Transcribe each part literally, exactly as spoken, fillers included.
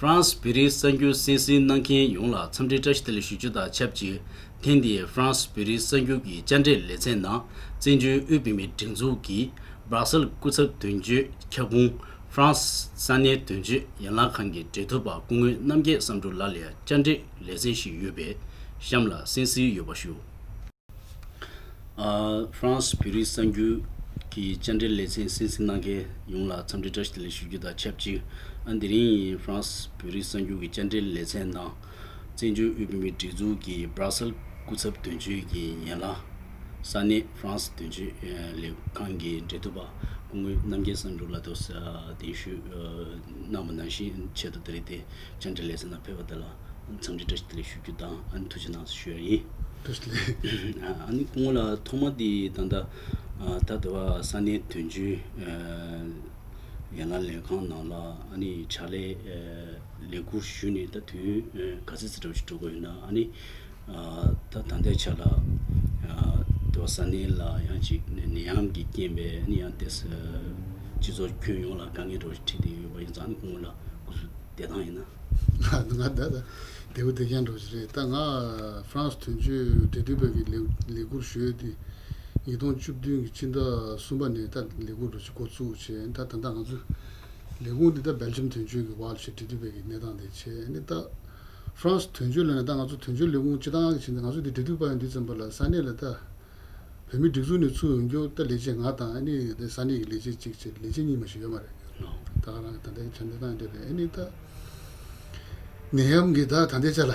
ཧྥ་རན་སི་བོད་རིགས་གསར་འགྱུར་གསན་གཟིགས་གནང་མཁན་ཡོངས་ལ་འཚམས་འདྲི་བཀྲ་ཤིས་བདེ་ལེགས་ཞུ་རྒྱུ་དང་ཆབས་ཅིག་ཐེངས་འདིའི་ཧྥ་རན་སི་བོད་རིགས་གསར་འགྱུར་གྱི་བཅར་འདྲི་ལེ་ཚན་ནང་བཙན་བྱོལ་དབུས་བོད་མིའི་སྒྲིག་འཛུགས་ཀྱི་སྦྲག་སེལ་སྐུ་ཚབ་དོན་གཅོད་ཁྱབ་ཁོངས་ཧྥ་རན་སི་ས་གནས་དོན་གཅོད་ཡན་ལག་ཁང་གི་འབྲེལ་མཐུད་པ་སྐུ་ངོ་རྣམ་རྒྱལ་བསམ་གྲུབ་ལགས་ལ་བཅར་འདྲི་ལེ་ཚན་ཞིག་ཡོད་པས་གཤམ་ལ་གསན་གཟིགས་ཡོད་པ་ཞུ། ཨ། ཧྥ་རན་སི་བོད་རིགས་གསར་འགྱུར་གྱི་བཅར་འདྲི་ལེ་ཚན་གསན་གཟིགས་གནང་མཁན་ཡོངས་ལ་འཚམས་འདྲི་བཀྲ་ཤིས་བདེ་ལེགས་ཞུ་རྒྱུ་དང་ཆབས་ཅིག་ཨ། དེ་རིང་ཧྥ་རན་སི་བོད་རིགས་གསར་འགྱུར་གྱི་བཅར་འདྲི་ལེ་ཚན་ནང་བཙན་བྱོལ་དབུས་བོད་མིའི་སྒྲིག་འཛུགས་ཀྱི་སྦྲག་སེལ་སྐུ་ཚབ་དོན་གཅོད་ཀྱི་ཡན་ལག་ས་གནས་ཧྥ་རན་སི་དོན་གཅོད་ལས་ཁང་གི་འབྲེལ་མཐུད་པ་སྐུ་ངོ་རྣམ་རྒྱལ་བསམ་གྲུབ་ལགས་དང་གདན་ཞུ་གནང་བ་ནང་བཞིན་ཆེད་དུ་དེ་རིང་དེ་བཅར་འདྲི་ལེ་ཚན་ནང་ཕེབས་པ་དེ་ལ། འཚམས་འདྲི་བཀྲ་ཤིས་བདེ་ལེགས་ཞུ་རྒྱུ་དང་ཨ་ནི་ཐུགས་རྗེ་གནང་ཞུ་ཡ་ཡིན། ཐུགས་རྗེ་ཆེ། ཨ་ནི་སྐུ་ངོ་ལགས་ཐོག་མ་དེ་ད་ལྟ་ད་ལྟ་བ་ས་གནས་དོན་གཅོད་ཡན་ལག་ལས་ཁང་ནང་ལ་ཨ་ནི་ཕྱག་ལས་ལས་ཁུར་ཞུས་ནས་ད་དུས་ག་ཚོད་ཙམ་འདྲ་བོ་ཞིག་འགྲོ་གི་ཡོད་ན། ཨ་ནི་ད་ད་ལྟའི་ཆ་ལ་ད་ལྟ་བ་ས་གནས་ལ་ཡང་ཅིག་ནད་ཡམས་ཀྱི་རྐྱེན་པས་ཨ་ནི་ཡང་ཏོག་ཙམ་སྤྱི་ཚོགས་ཁྱོན་ཡོངས་ལ་དཀའ་ངལ་འདྲ་བོ་ཞིག་འཕྲད་བསྡད་ཡོད་པ་ཡིན་ཙང་། ཨ་ནི་སྐུ་ངོ་ལགས་སྐུ་གཟུགས་བདེ་ཐང་ཡིན་ན། ང་ད་ད་བདེ་པོ་བདེ་རྐྱང་འདྲ་བོ་ཞིག་རེད། ད་ང་ཧྥ་རན་སི་དོན་གཅོད་འབྲེལ་མཐུད་པ་གི་ལས་ལས་ཁུར་ཞུ་ཡས་དེ་ཉིས་སྟོང་བཅུ་བདུན་གི་ཕྱི་ཟླ་གསུམ་པ་ནས་ད་ལས་ཁུར་འདྲ་བོ་ཞིག་འགོ་བཙུགས་བྱས། ད་ད་ལྟ་ང་ཚོ་ལས་ཁུངས་འདི་ད་སྦེལ་ཇམ་དོན་གཅོད་ཀྱི་འོག་ལ་བྱས། འབྲེལ་མཐུད་པ་གི་གནས་སྟངས་དེ་བྱས། ཨ་ནི་ད་ཧྥ་རན་སི་དོན་གཅོད་ལབ་ན་ད་ང་ཚོ་དོན་གཅོད་ལས་ཁུངས་སྤྱི་བཏང་གི་བྱས་ནས་ང་ཚོ་འདི་འབྲེལ་མཐུད་པ་ཡིན་དུས་ཙམ་པ་ལ་ས་གནས་ལ་ད་བོད་མིའི་སྒྲིག་འཛུགས་ནས་ཚུར་ཡོང་རྒྱུ་ད་ལས་བྱེད་ང་དང་ཨ་ནི་ས་གནས་ཀྱི་ལས་བྱེད་གཅིག་བྱས། ལས་བྱེད་གཉིས་མ་ཞིག་ཡོད་མ་རེད། ད་ག་རང་ད་ལྟའི་ཆ་འདི་སྟངས་འདི་རེད། ཨ་ནི་ད་ནད་ཡམས་ཀྱི་ད་ད་ལྟའི་ཆ་ལ་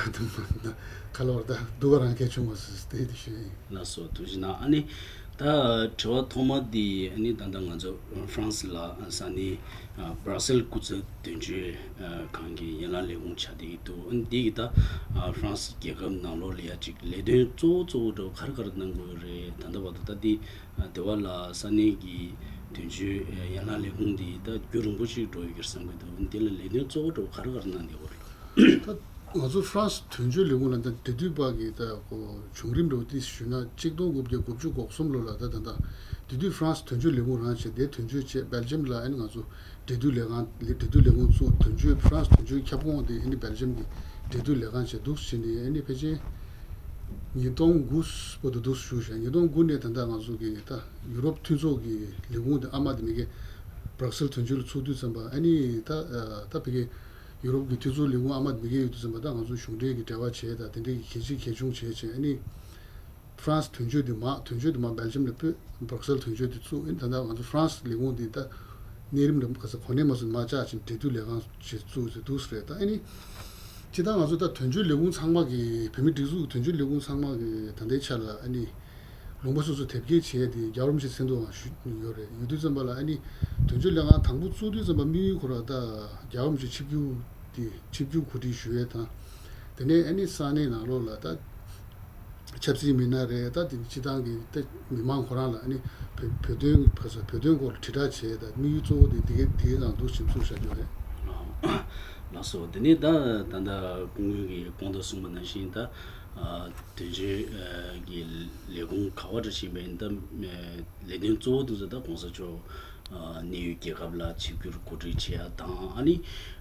ཁ་ལོ་བར་ད་སྡུག་ག་རང་གལ་བྱུང་བ་ཟེར་དེ་དེ་ཞུ་ཡིན། ལགས་སོ། ཐུགས་རྗེ་གནང་། ཨ་ནི་ད་དྲི་བ་ཐོག་མ་འདི་ཨ་ནི་ད་ལྟ་ང་ཚོ་ཧྥ་རན་སི་ལ་ས་གནས་སྦྲག་སེལ་སྐུ་ཚབ་དོན་གཅོད་ཁང་གི་ཡན་ལག་ལས་ཁུངས་ཆགས་བསྡད་ཀྱི་འདུག་ཨ་ནི་འདི་གི་ད་ཧྥ་རན་སི་རྒྱལ་ཁབ་ནང་ལོགས་ལ་ཡ་ཅིག་ལས་དོན་གཙོ་བོ་གཙོ་བོ་འདྲ་བོ་ག་རེ་ག་རེ་གནང་དགོས་རེད། ད་ལྟ་བར་དུ་ད་འདི་དེ་བ་ལ་ས་གནས་ཀྱི་དོན་གཅོད་ཡན་ལག་ལས་ཁུངས་འདི་ད་རྒྱུན་རིང་པོ་ཞིག་འགྲོ་ཡོད་ཀྱི་རེད་བསམ་གྱི་འདུག་འདི་ལ་ལས་དོན་གཙོ་བོ་འདྲ་བོ་ག་རེ་ག་རེ་གནང་བསྡད་ཡོད་རེད། ད་ང་ཚོ་ཧྥ་རན་སི་དོན་གཅོད་ལས་ཁུངས་ལ་ད་འབྲེལ་མཐུད་པ་གི་ད་ཁོ་བྱུང་རིམ་འདྲ་བོ་དེ་ཞུས་ན། གཅིག་སྟོང་དགུ་བརྒྱ་དགུ་བཅུ་གོ་གསུམ་ལོ་ལ་ད་ད་ད་དེ་དུས་ཧྥ་རན་སི་དོན་གཅོད་ལས་ཁུངས་རང་བྱས། དེ་དོན་གཅོད་བྱས། སྦེལ་ཇམ་ལ་ཨ་ནི་ང་ཚོ་འབྲེལ་མཐུད་ལས་ཁང་ལས་འབྲེལ་མཐུད་ལས་ཁུངས་བཙུགས། དོན་གཅོད་ཧྥ་རན་སི་དོན་གཅོད་ཁྱབ་ཁོངས་དེ་ཨ་ནི་སྦེལ་ཇམ་གྱི་འབྲེལ་མཐུད་ལས་ཁང་བྱས། འདུག་བྱས་ནས་ཨ་ནི་ཕལ་ཆེར་ཉིས་སྟོང་དགུ་བར་དུ་འདུག་བཞུགས་ཤག་ཉིས་སྟོང་དགུ་ནས་ད་ལྟ་ང་ཚོ་གི་ད་ཡུ་རོབ་མཐུན་ཚོགས་ཀྱི་ལས་ཁུངས་དེ་ཨ་མ་དེ་མི་སྒེར་སྦྲག་སེལ་དོན་གཅོད་ལ་ཚུགས་དུས་ཙམ་པ། ཨ་ནི་ད་ད་ཕ་གི་ཡུ་རོབ་ཀྱི་མཐུན་ཚོགས་ལས་ཁུངས་ཨ་མ་དེ་མི་སྒེར་ཡོད་དུས་ཙམ་པ། ད་ང་ཚོ་གཞུང་འབྲེལ་གྱི་འབྲེལ་བ་བྱས། ད་དེ་འདྲའི་གི་གལ་ཆེ་གལ་ཆུང་བྱས་བྱས། ཨ་ནི་ཧྥ་རན་སི་དོན་གཅོད་དེ་མར་དོན་གཅོད་དེ་མར་སྦེལ་ཇམ་ལ་སྤོས། སྦྲག་སེལ་དོན་གཅོད་དེ་བཙུགས། ཨ་ནི་ད་ལྟ་ང་ཚོ་ཧྥ་རན་སི་ལས་ཁུངས་དེ་ད་གནས་རིམ་ལ་ག་ས་གོ་གནས་མ་སོན་མར་བཅག་ཅིང་འབྲེལ་མཐུད་ལས་ཁང་ཞིག་བཙུགས་ཟེར་འདུག་ཟེར་རེད། ད་ཨ་ནི་སྤྱིར་བཏང་ང་ཚོ་ད་དོན་གཅོད་ལས་ཁུངས་ཚང་མ་གི་བོད་མི་སྒྲིག་འཛུགས་ཀྱི་དོན་གཅོད་ལས་ཁུངས་ཚང་མ་གི་ད་ལྟའི་ཆ་ལ་ཨ་ནི་ལུང་པ་སོ་སོ་དེབ་སྐྱེལ་བྱས་ཏེ་རྒྱལ་བ་རིན་པོ་ཆེ་མཚན་ཐོག་ཞུས་ཡོད་རེད། ཡོད་དུས་ཙམ་པ་ལ་ཨ་ནི་དོན་གཅོད་ལས་ཁང་དང་པོ་བཙུགས་དུས་ཙམ་པ་དམིགས་ཡུལ་ཁོ་ར་ད་རྒྱལ་བ་རིན་པོ་ཆེ་ཆིབས་བསྒྱུར་དེ་ཆིབས་བསྒྱུར་གོ་སྒྲིག་ཞུ་ཡས་དང་། དེ་ནས་ཨ་ནི་ས་གནས་ནང་ལོགས་ལ་ད་ཆབ་སྲིད་མི་སྣ་རེད། ད་དེ་སྤྱི་བཏང་གི་ད་མི་མང་ཁོ་རང་ལ་ཨ་ནི་བོད་བོད་དོན་ག་ས་བོད་དོན་སྐོར་ལ་དྲིལ་བསྒྲགས་བྱས། ད་དམིགས་ཡུལ་གཙོ་བོ་དེ་དེ་གའི་དེའི་ནང་འདུག་ཕྱིན་ཚུགས་བཞག་རྒྱུ་རེད། ལགས་སོ། དེ་ནས་ད་ད་ལྟ་སྐུ་ངོ་གིས་གོང་དུ་གསུངས་པ་ནང་བཞིན་ད་དོན་གཅོད་ཀྱི་ལས་ཁུངས་ག་བ་འདྲ་ཞིག་ཡིན་པ་ཡིན་ད། ལས་དོན་གཙོ་བོ་དེ་ཚོ་ད་གོང་ས་མཆོག་གནས་ཡུལ་རྒྱལ་ཁབ་ལ་ཆིབས་བསྒྱུར་གོ་སྒྲིག་བྱེད་ཡ་དང་། ཨ་ནི་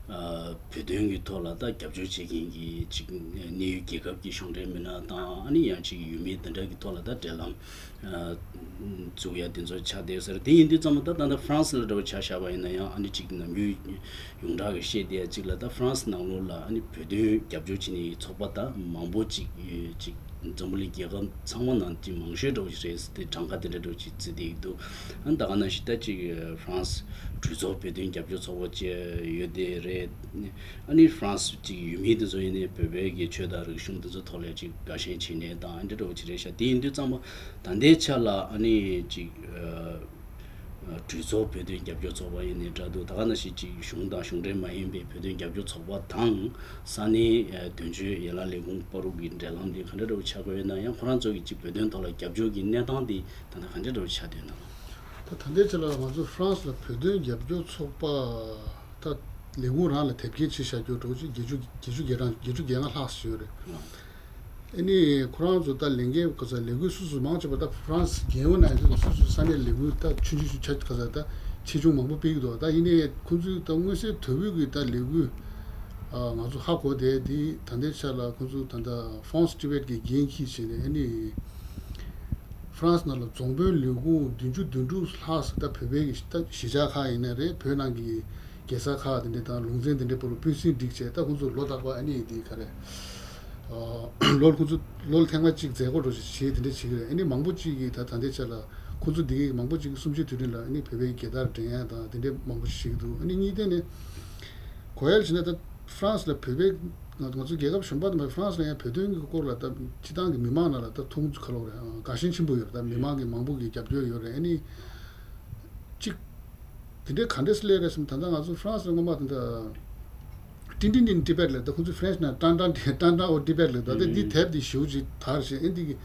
བོད་དོན་གྱི་ཐོག་ལ་ད་རྒྱབ་སྐྱོར་བྱེད་མཁན་གྱི་ཅིག་གནས་ཡུལ་རྒྱལ་ཁབ་ཀྱི་གཞུང་འབྲེལ་མི་སྣ་དང་། ཨ་ནི་ཡང་ཅིག་ཡུལ་མི་དེ་འདྲ་གི་ཐོག་ལ་ད་འབྲེལ་ལམ་འཛུགས་ཡ་དེ་ཚོ་ཆགས་བསྡད་ས་རེད། དེ་ཡིན་དུས་ཙམ་པ་ད་ད་ལྟ་ཧྥ་རན་སི་ལ་འདྲ་བོ་ཆ་བཞག་པ་ཡིན་ན་ཡང་། ཨ་ནི་ཅིག་ནམ་རྒྱུན་ཡོངས་གྲགས་ཀྱི་བཤད་བསྡད་ཡ་ཅིག་ལ་ད་ཧྥ་རན་སི་ནང་ལོགས་ལ་ཨ་ནི་བོད་དོན་རྒྱབ་སྐྱོར་བྱེད་མཁན་གྱི་ཚོགས་པ་ད་མང་པོ་ཅིག་ཅིག་འཛམ་བུ་གླིང་རྒྱལ་ཁབ་ཚང་མ་ནང་གི་མང་ཤོས་འདྲ་བོ་ཞིག་རེད་ཟེར་ཏེ་གྲངས་ཀ་དེ་འདྲ་འདྲ་བོ་ཅིག་བརྩི་བསྡད་ཀྱི་འདུག་ཨ་ནི་ད་ག་ནང་བཞིན་ད་ཅིག་ཧྥ་རན་སི་གྲོས་ཚོགས་བོད་དོན་རྒྱབ་སྐྱོར་ཚོགས་པ་བཅས་ཡོད་དེ་རེད། ཨ་ནི་ཧྥ་རན་སི་ཅིག་ཡུལ་མི་དེ་ཚོ་ཡིན་ནའི་བོད་པའི་གི་ཆོས་དང་རིག་གཞུང་དེ་ཚོ་ཐོག་ལ་ཅིག་དགའ་ཞེན་བྱེད་མཁན་དང་ཨ་འདྲ་འདྲ་བོ་ཅིག་རེད་ཤག་དེ་ཡིན་དུས་ཙམ་པ་ད་ལྟའི་ཆ་ལ་ཨ་ནི་ཅིག་གྲོས་ཚོགས་བོད་དོན་རྒྱབ་སྐྱོར་ཚོགས་པ་ཡིན་ནའི་འདྲ་འདུག་ད་ག་ནང་བཞིན་ཅིག་གཞུང་དང་གཞུང་འབྲེལ་མ་ཡིན་པའི་བོད་དོན་རྒྱབ་སྐྱོར་ཚོགས་པ་དང་ས་གནས་དོན་གཅོད་ཡན་ལག་ལས་ཁུངས་བར་དུ་གི་འབྲེལ་ལམ་དེ་ག་འདྲ་འདྲ་བོ་ཆགས་དགོས་ཡོད་ན། ཡང་ཁོ་རང་ཚོ་གི་ཅིག་བོད་དོན་ཐོག་ལ་རྒྱབ་སྐྱོར་གྱི་གནས་སྟངས་དེ་ད་ལྟ་ག་འདྲ་འདྲ་བོ་ཆགས་བསྡད་ན། ད་ད་ལྟའི་ཆ་ལ་ང་ཚོ་ཧྥ་རན་སི་ལ་བོད་དོན་རྒྱབ་སྐྱོར་ཚོགས་པ་ད་ལས་ཁུངས་རང་ལ་དེབ་སྐྱེལ་བྱས་བཞག་རྒྱུ་འདྲ་བོ་ཅིག་བརྒྱད་ཅུ་བརྒྱད་ཅུ་གྱ་གྲངས་བརྒྱད་ཅུ་གྱ་ལྔ་ལྷག་ཙམ་ཡོད་རེད། ཨ་ནི་ཁོ་རང་ཚོ་ད་ལས་འགན་ག་ས་ལས་འགུལ་སོ་སོ་མང་ཆེ་བ་ད་ཧྥ་རན་སི་རྒྱལ་ཡོངས་ནང་ཡོད་དུས་སོ་སོའི་ས་གནས་ལས་འགུལ་ད་ཆུང་ཆུང་ཞིག་ཆ་ག་ས་ད་ཆེ་ཆུང་མང་པོ་སྤེལ་གྱི་འདུག་ད་ཡིན་ནའི་ཁོང་ཚོའི་ད་མངོན་གསལ་དོད་པོའི་གི་ད་ལས་འགུལ་ ཨ། ང་ཚོ་ཧ་གོ་བསྡད་དེ། ད་ལྟའི་ཆ་ལ་ཁོང་ཚོ་ད་ལྟ་France Tibet གི་འགན་འཁྱེར་བྱས་ནས། ཨ་ནི་France ནང་ལ་རྫོང་དཔོན་ལས་ཁུངས་བདུན་ཅུ་དོན་དྲུག་ལྷག་ཙམ། ད་བོད་པའི་གི་ད་གཞིས་ཆགས་ཁག་ཡིན་ན་རེད། བོད་ནང་གི་རྒྱལ་ས་ཁག་དེ་འདྲ་དང་ལུང་ཚན་དེ་འདྲའི་བར་ལ་སྤུན་སྲིང་བསྒྲིགས་བྱས། ད་ཁོང་ཚོ་ལོ་རྟག་པར། ཨ་ནི་དེ་ག་རེ། ཨ། ལོ་ལ་ཁོང་ཚོ་ལོ་ལ་ཐེངས་མ་གཅིག་མཛད་སྒོ་འདྲ་ཞིག་བྱས། དེ་འདྲ་བྱེད་ཀྱི་རེད། ཨ་ནི་མང་པོ་གཅིག་གིས། ད་ད་ལྟའི་ཆ་ལ་ཁོང་ཚོ་འདི་གའི་མང་པོ་གཅིག་གིས་གསུམ་བཅུའི་དུས་དྲན་ལ། ཨ་ནི་བོད་པའི་རྒྱལ་དར་སྒྲེང་ཡ་དང་དེ་འདྲའི་མང་པོ་ཞིག་བྱེད་ཀྱི་འདུག། ཨ་ནི་གཉིས་ཐད་ནས་གོ་ཡ་ལ་བྱས་ན། ད་France ལ་བོད་པའི། ང་ང་ཚོ་རྒྱལ་ཁབ་གཞན་པ་དང་། France ལ་ཡང་བོད་དོན་གྱི་སྐོར་ལ་ད་སྤྱི་བཏང་གི་མི་མང་ནང་ལ་ད་མཐོང་ཚུལ་ག་ལབ་དགོས་རེད། ཨ། དགའ་ཞེན་ཆེན་པོ་ཡོད་རེད། ད་མི་མང་གི་མང་པོ་གིས་རྒྱབ་སྐྱོར་ཡོད་རེད། ཨ་ནི་གཅིག་དེ་འདྲའི་ག་འདྲས་སླེབས་རེད་ཟེར་ན། ད་ལྟ་ང་ཚོ་France ལ་སྔོན་མ་ད་ལྟ་Tintin in Tibet ལབ། ད་ཁོང་ཚོ་French ནང་ཏན་ཏན་ཏན་ཏན་ཨོ་Tibet ལབ། ད་ལྟ་འདི་དེབ་འདི་ཞེ་པོ་ཅིག་དར་བྱས། ཨ། འདི་གི་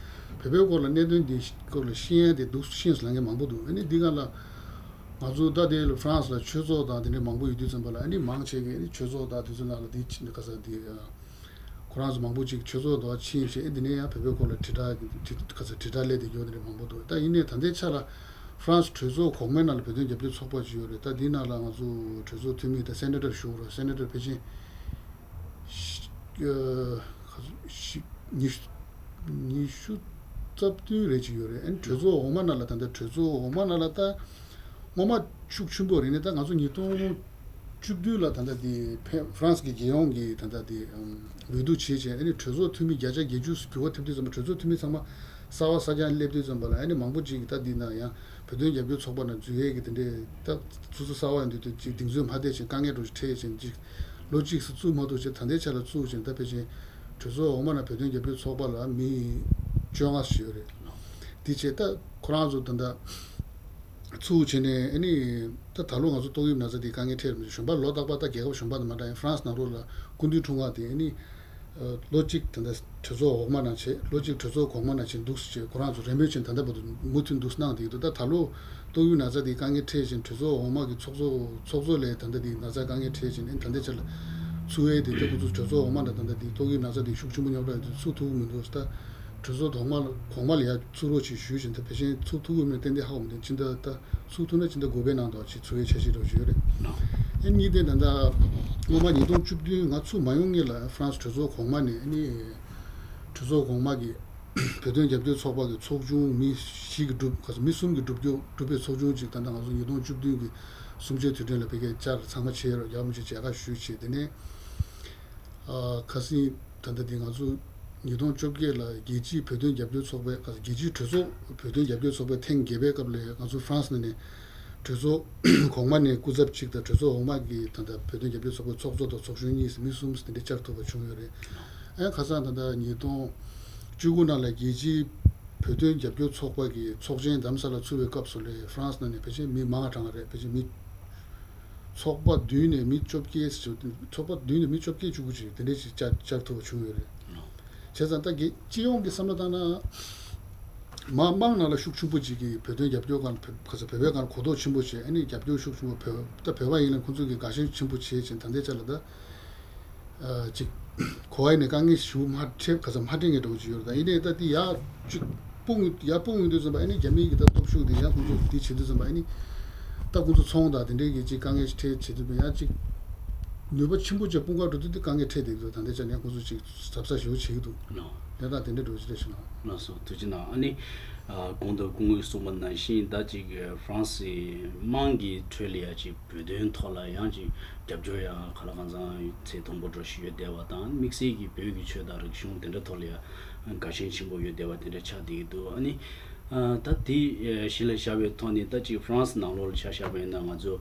བོད་པའི་སྐོར་ལ། གནད་དོན་འདི་སྐོར་ལ་ཤེས་ཡ་དེ་འདུག། ཤེས་སུ་ལབ་མཁན་མང་པོ་འདུག། ཨ་ནི་འདི་ག་ལ་ང་ཚོ་ད་དེ་ལ་France ལ་ཆོས་ཚོགས་དང་དེ་འདྲའི་མང་པོ་ཡོད་དུས་ཙམ་པ་ལ། ཨ་ནི་མང་ཆེ་གིས། ཨ་ནི་ཆོས་ཚོགས་དང་དེ་ཚོའི་ནང་ལ་དེ་ཕྱིན། ག་ས་དེ། ཨ། ཁོ་རང་ཚོ་མང་པོ་ཅིག་ཆོས་ཚོགས་དེ་ཕྱིན་བྱས། ཨ། དེ་ནས་ཡང་བོད་པའི་སྐོར་ལ་དྲིལ་བསྒྲགས། དྲིལ། ག་ས། དྲིལ་བསྒྲགས་སླེབས་བསྡད་ཡོད། དེ་འདྲ་མང་པོ་འདུག། ད་ཡིན་ནའི་ད་ལྟའི་ཆ་ལ་France གྲོས་ཚོགས་གོང་མའི་ནང་ལ་བོད་དོན་རྒྱབ་སྐྱོར་ཚོགས་པ་ཅིག་ཡོད་རེད། ད་འདིའི་ནང་ལ་ང་ཚོ་གྲོས་ཚོགས་འཐུས་མི་ད་སེ་ནེ་ཊར་ཞུ་དགོས་རེད། སེ་ནེ་ཊར་ཕལ་ཆེར་ཨ། ག་ཚོད། ཉི་ཤུ། ཉི་ཤུ་རྩ་བདུན་རེ་ཅིག་ཡོད་རེད། ཨ་ནི་གྲོས་ཚོགས་འོག་མ་ནང་ལ། ད་ལྟ་གྲོས་ཚོགས་འོག་མ་ནང་ལ་ད་སྔོན་མ་ཤུགས་ཆེན་པོ་རེད། ཨ་ནི་ད་ང་ཚོ་ཉིས་སྟོང་བཅུ་བདུན་ལ་ད་ལྟ་དེ་ཕེ། France གི་རྒྱལ་ཡོངས་ཀྱིས་ད་ལྟ་དེ་འོས་བསྡུ་བྱས་བྱས། ཨ་ནི་གྲོས་ཚོགས་འཐུས་མི་བརྒྱ་ཆ་བརྒྱད་ཅུ་འགྱུར་བ་ཐེབས་དུས་ཙམ་པ། གྲོས་ཚོགས་འཐུས་མི་ཚང་མ་གསར་པ་གསར་རྐྱང་སླེབས་དུས་ཙམ་པ་ལ། ཨ་ནི་མང་པོ་ཅིག་གིས་ད་འདི་ན་ཡང་བོད་དོན་རྒྱབ་སྐྱོར་ཚོགས་པ་ནང་འཛུལ་ཡས་ཀྱི་དེ་འདྲའི། ད་སོ་སོ་གསར་པ་ཡིན་དུས་དེ་ཅིག་གདེང་ཚོད་མ་བདེ་བྱས། དཀའ་ངལ་འདྲ་ཞིག་འཕྲད་བྱས། ཅིག་ལོ་གཅིག་ཙམ་བཙུགས་མ་ཐུབ་བྱས། ད་ལྟའི་ཆ་ལ་བཙུགས་བྱས། ད་ཕལ་ཆེར་གྲོས་ཚོགས་འོག་མ་ནང་བོད་དོན་རྒྱབ་སྐྱོར་ཚོགས་པ་ལ་མི་བཅོ་ལྔ་ཞིག་ཡོད་རེད། དེ་བྱས་ད་ཁོ་རང་ཚོ་ད་ལྟ་ཚུར་བྱས་ནས། ཨ་ནི་ད་ད་ལོ་ང་ཚོ་ཏོག་དབྱིབས་ན་ཚ་འདི་དཀའ་ངལ་འཕྲད་མི་འདུག། གཞན་པ་ལོ་རྟག་པར་ད་རྒྱལ་ཁབ་གཞན་པ་དང་མ་འདྲ་བར་France ནང་ལོགས་ལ་སྐུ་མདུན་འཁྲུངས་སྐར་དེ། ཨ་ནི་ལོ་གཅིག་ད་ལྟ་གྲོས་ཚོགས་འོག་མ་ནང་བྱས། ལོ་གཅིག་གྲོས་ཚོགས་གོང་མ་ནང་བྱས་འདུག་ཟེར་བྱས། ཁོ་རང་ཚོ་རེ་སྨོན་བྱས། ད་ལྟ་བར་དུ་མུ་མཐུད་འདུག་གནང་བསྡད་ཀྱི་འདུག། ད་ད་ལོ་ཏོག་དབྱིབས་ན་ཚ་འདི་དཀའ་ངལ་འཕྲད་བྱས། གྲོས་ཚོགས་འོག་མ་གི་ཚོགས་གཙོ། ཚོགས་གཙོ་ལ་ད་ལྟ་འདི་ན་ཚ་དཀའ་ངལ་འཕྲད་བྱས་ནས། ད་ལྟའི་ཆ་ལ་ཚུར་ཡས་དེ། ད་ཁོ་ཚོ་གྲོས་ཚོགས་འོག་མ་ནང་ད་ལྟ་འདི་ཏོག་དབྱིབས་ན་ཚ་འདི་ཤུགས་ཆེན་པོ་རྙོག་དྲ་ཡོད་དུས་ཚུར་ཐུག་གི་མི་འདུག། ད་གྲོས་ཚོགས་ཐོག་མ་གོང་མ་ལ་ཡར་ཚུར་རོགས་བྱེད་ཞུས་བྱས། ད་ཕལ་ཆེར་ཚུར་ཐུག་གི་མིན་ཏན་ཏན་ཧ་གོ་མི་འདུག། ཕྱི་ཟླ། ད་ཚུར་ཐུག་ན་ཕྱི་ཟླ་དགུ་པའི་ནང་དུ་ཅིག་ཚུར་ཡས་འཆར་གཞི་འདྲ་བོ་ཅིག་ཡོད་རེད། ཨེ། གཉིས་དེ་ད་ལྟ་སྔོན་མ་ཉིས་སྟོང་བཅུ་བདུན་ང་ཚུར་མ་ཡོང་སྔོན་ལ་France གྲོས་ཚོགས་གོང་མ་ནས། ཨ་ནི་གྲོས་ཚོགས་གོང་མ་གི་བོད་དོན་རྒྱབ་སྐྱོར་ཚོགས་པ་གི་ཚོགས་ཆུང་མི་བཞི་གིས་གྲུབ། ག་ཚོད། མི་གསུམ་གྱིས་གྲུབ་རྒྱུ། གྲུབ་པའི་ཚོགས་ཆུང་ཅིག་ད་ལྟ་ང་ཚོ་ཉིས་སྟོང་བཅུ་བདུན་གྱི་གསུམ་བཅུའི་དུས་དྲན་ལ་ཕ་གིར་བཅར། ཚང་མ་བྱས་རོགས། རྒྱ་མི་ཅིག་མཇལ་ཁ་ཞུས་བྱས། དེ་ནས། ཨ། ཁ་སང་ད་ལྟ་འདི་ང་ཚོ་ཉིས་སྟོང་བཅོ་བརྒྱད་ལ་རྒྱལ་སྤྱིའི་བོད་དོན་རྒྱབ་སྐྱོར་ཚོགས་པའི། ཁ་སང་རྒྱལ་སྤྱིའི་གྲོས་ཚོགས་བོད་དོན་རྒྱབ་སྐྱོར་ཚོགས་པའི་ཐེངས་བརྒྱད་པའི་སྐབས་ལ་ང་ཚོ་France ནང་ནས་གྲོས་ཚོགས་གོང་མ་ནས་སྐུ་ཚབ་གཅིག་དང་། གྲོས་ཚོགས་འོག་མ་གི་ད་ལྟ་བོད་དོན་རྒྱབ་སྐྱོར་ཚོགས་པའི་ཚོགས་གཙོ་དང་ཚོགས་གཞོན་གཉིས་ཟེར་མི་གསུམ་དེ་འདྲ་བཅར་ཐུབ་པ་བྱུང་ཡོད་རེད། ཨ། ཁ་སང་ད་ལྟ་ཉིས་སྟོང་བཅུ་དགུ་ནང་ལ་རྒྱལ་སྤྱིའི་བོད་དོན་རྒྱབ་སྐྱོར་ཚོགས་པ་གི་ཚོགས་ཆེན་རྡ་རམ་ས་ལ་ཚུགས་པའི་སྐབས་སུ་ལ་France ནང་ནས་ཕལ་ཆེར་མི་མང་གྲངས་རེད། ཕལ་ཆེར་མི། ཚོགས་པ་བདུན་ནས་མི་བཅོ་བརྒྱད་ཟེར། ཚོགས་པ་བདུན་ནས་མི་བཅོ་བརྒྱད་བཅུ་དགུ་ཅིག་དེ་འདྲས་ཅིག་བཅར་བཅར་ཐུབ་པ་བྱུང་ཡོད་རེད། བྱས་ཙང་ད་རྒྱལ་སྤྱི་ཡོངས་ཀྱི་བསམ་བློ་བཏང་ན། མ་མང་ནང་ལ་ཤུགས་ཆེན་པོ་ཅིག་གིས་བོད་དོན་རྒྱབ་སྐྱོར་སྒང་ལ། བོད། ཁ་སང་བོད་པའི་སྒང་ལ་གོ་རྟོགས་ཆེན་པོ་བྱས། ཨ་ནི་རྒྱབ་སྐྱོར་ཤུགས་ཆེན་པོ། བོད། ད་བོད་པ་ཡིན་ན་ཁོང་ཚོ་གིས་དགའ་ཞེན་ཆེན་པོ་བྱས་བྱས། ད་ལྟའི་ཆ་ལ་ད། ཨ། ཅིག་གོ་བ་ཡིན་ནའི་དཀའ་ངལ་ཞེ་པོ་མ་འཕྲད། ག་ཚོད་མ་འཕྲད་མཁན་འདྲ་བོ་ཅིག་ཡོད་རེད། ད་ཡིན་ནའི་ད་དེ་ཡར་ཅིག་སྤུངས། ཡར་སྤུངས་ཡོང་དུས་ཙམ་པ། ཨ་ནི་རྒྱ་མིའི་གི་ད་སྟོབས་ཤུགས་དེ་ཡང་ཁོང་ཚོ་དེ་བྱེད་དུས་ཙམ་པ། ཨ་ནི་ད་ཁོང་ཚོ་ཚོང་དང་དེ་འདྲའི་གི་ཅིག་དཀའ་ངལ་ཞིག་འཕྲད་བྱེད་དུས། ཡང་ཅིག་ནུས་པ་ཆེན་པོ་ཅིག་སྤུངས་ག་འགྲོ་དུས་དེ་དཀའ་ངལ་འཕྲད་བསྡད་ཀྱི་འདུག། ད་ལྟའི་ཆ་ནས་ཁོང་ཚོ་ཅིག་གཟབ་གཟབ་ཞེ་པོ་བྱེད་ཀྱི་འདུག། ལགས། ལས་ད་དེ་འདྲ་འགྲོ་ཅི་རེད་ཞུ་ན། ལགས་སོ། ཐུགས་རྗེ་གནང་། ཨ་ནི། ཨ། གོང་དུ་སྐུ་ངོས་གསུངས་པ་ནང་བཞིན། ད་ཅིག་France སི་དམངས་ཀྱི་ཁྲོད་ལ་ཡ་ཅིག་བོད་དོན་ཐོག་ལ་ཡང་ཅིག་རྒྱབ་སྐྱོར་ཡང་གང་ལ་གང་འཚམ་ཚད་མཐོན་པོ་འདྲ་ཞིག་ཡོད་བསྡད་པ་དང་། དམིགས་བསལ་གྱི་བོད་ཀྱི་ཆོས་དང་རིག་གཞུང་དེ་འདྲ་ཐོག་ལ་ཡང་དགའ་ཞེན་ཆེན་པོ་ཡོད་བསྡད་པ་དེ་འདྲ་ཆགས་བསྡད་ཀྱི་འདུག། ཨ་ནི། ཨ། ད་དེ་གཞི་ལ་བཞག་པའི་ཐོག་ནས། ད་ཅིག་France ནང་ལོགས་ལ་ཆ་བཞག་པ་ཡིན་ན། ང་ཚོ་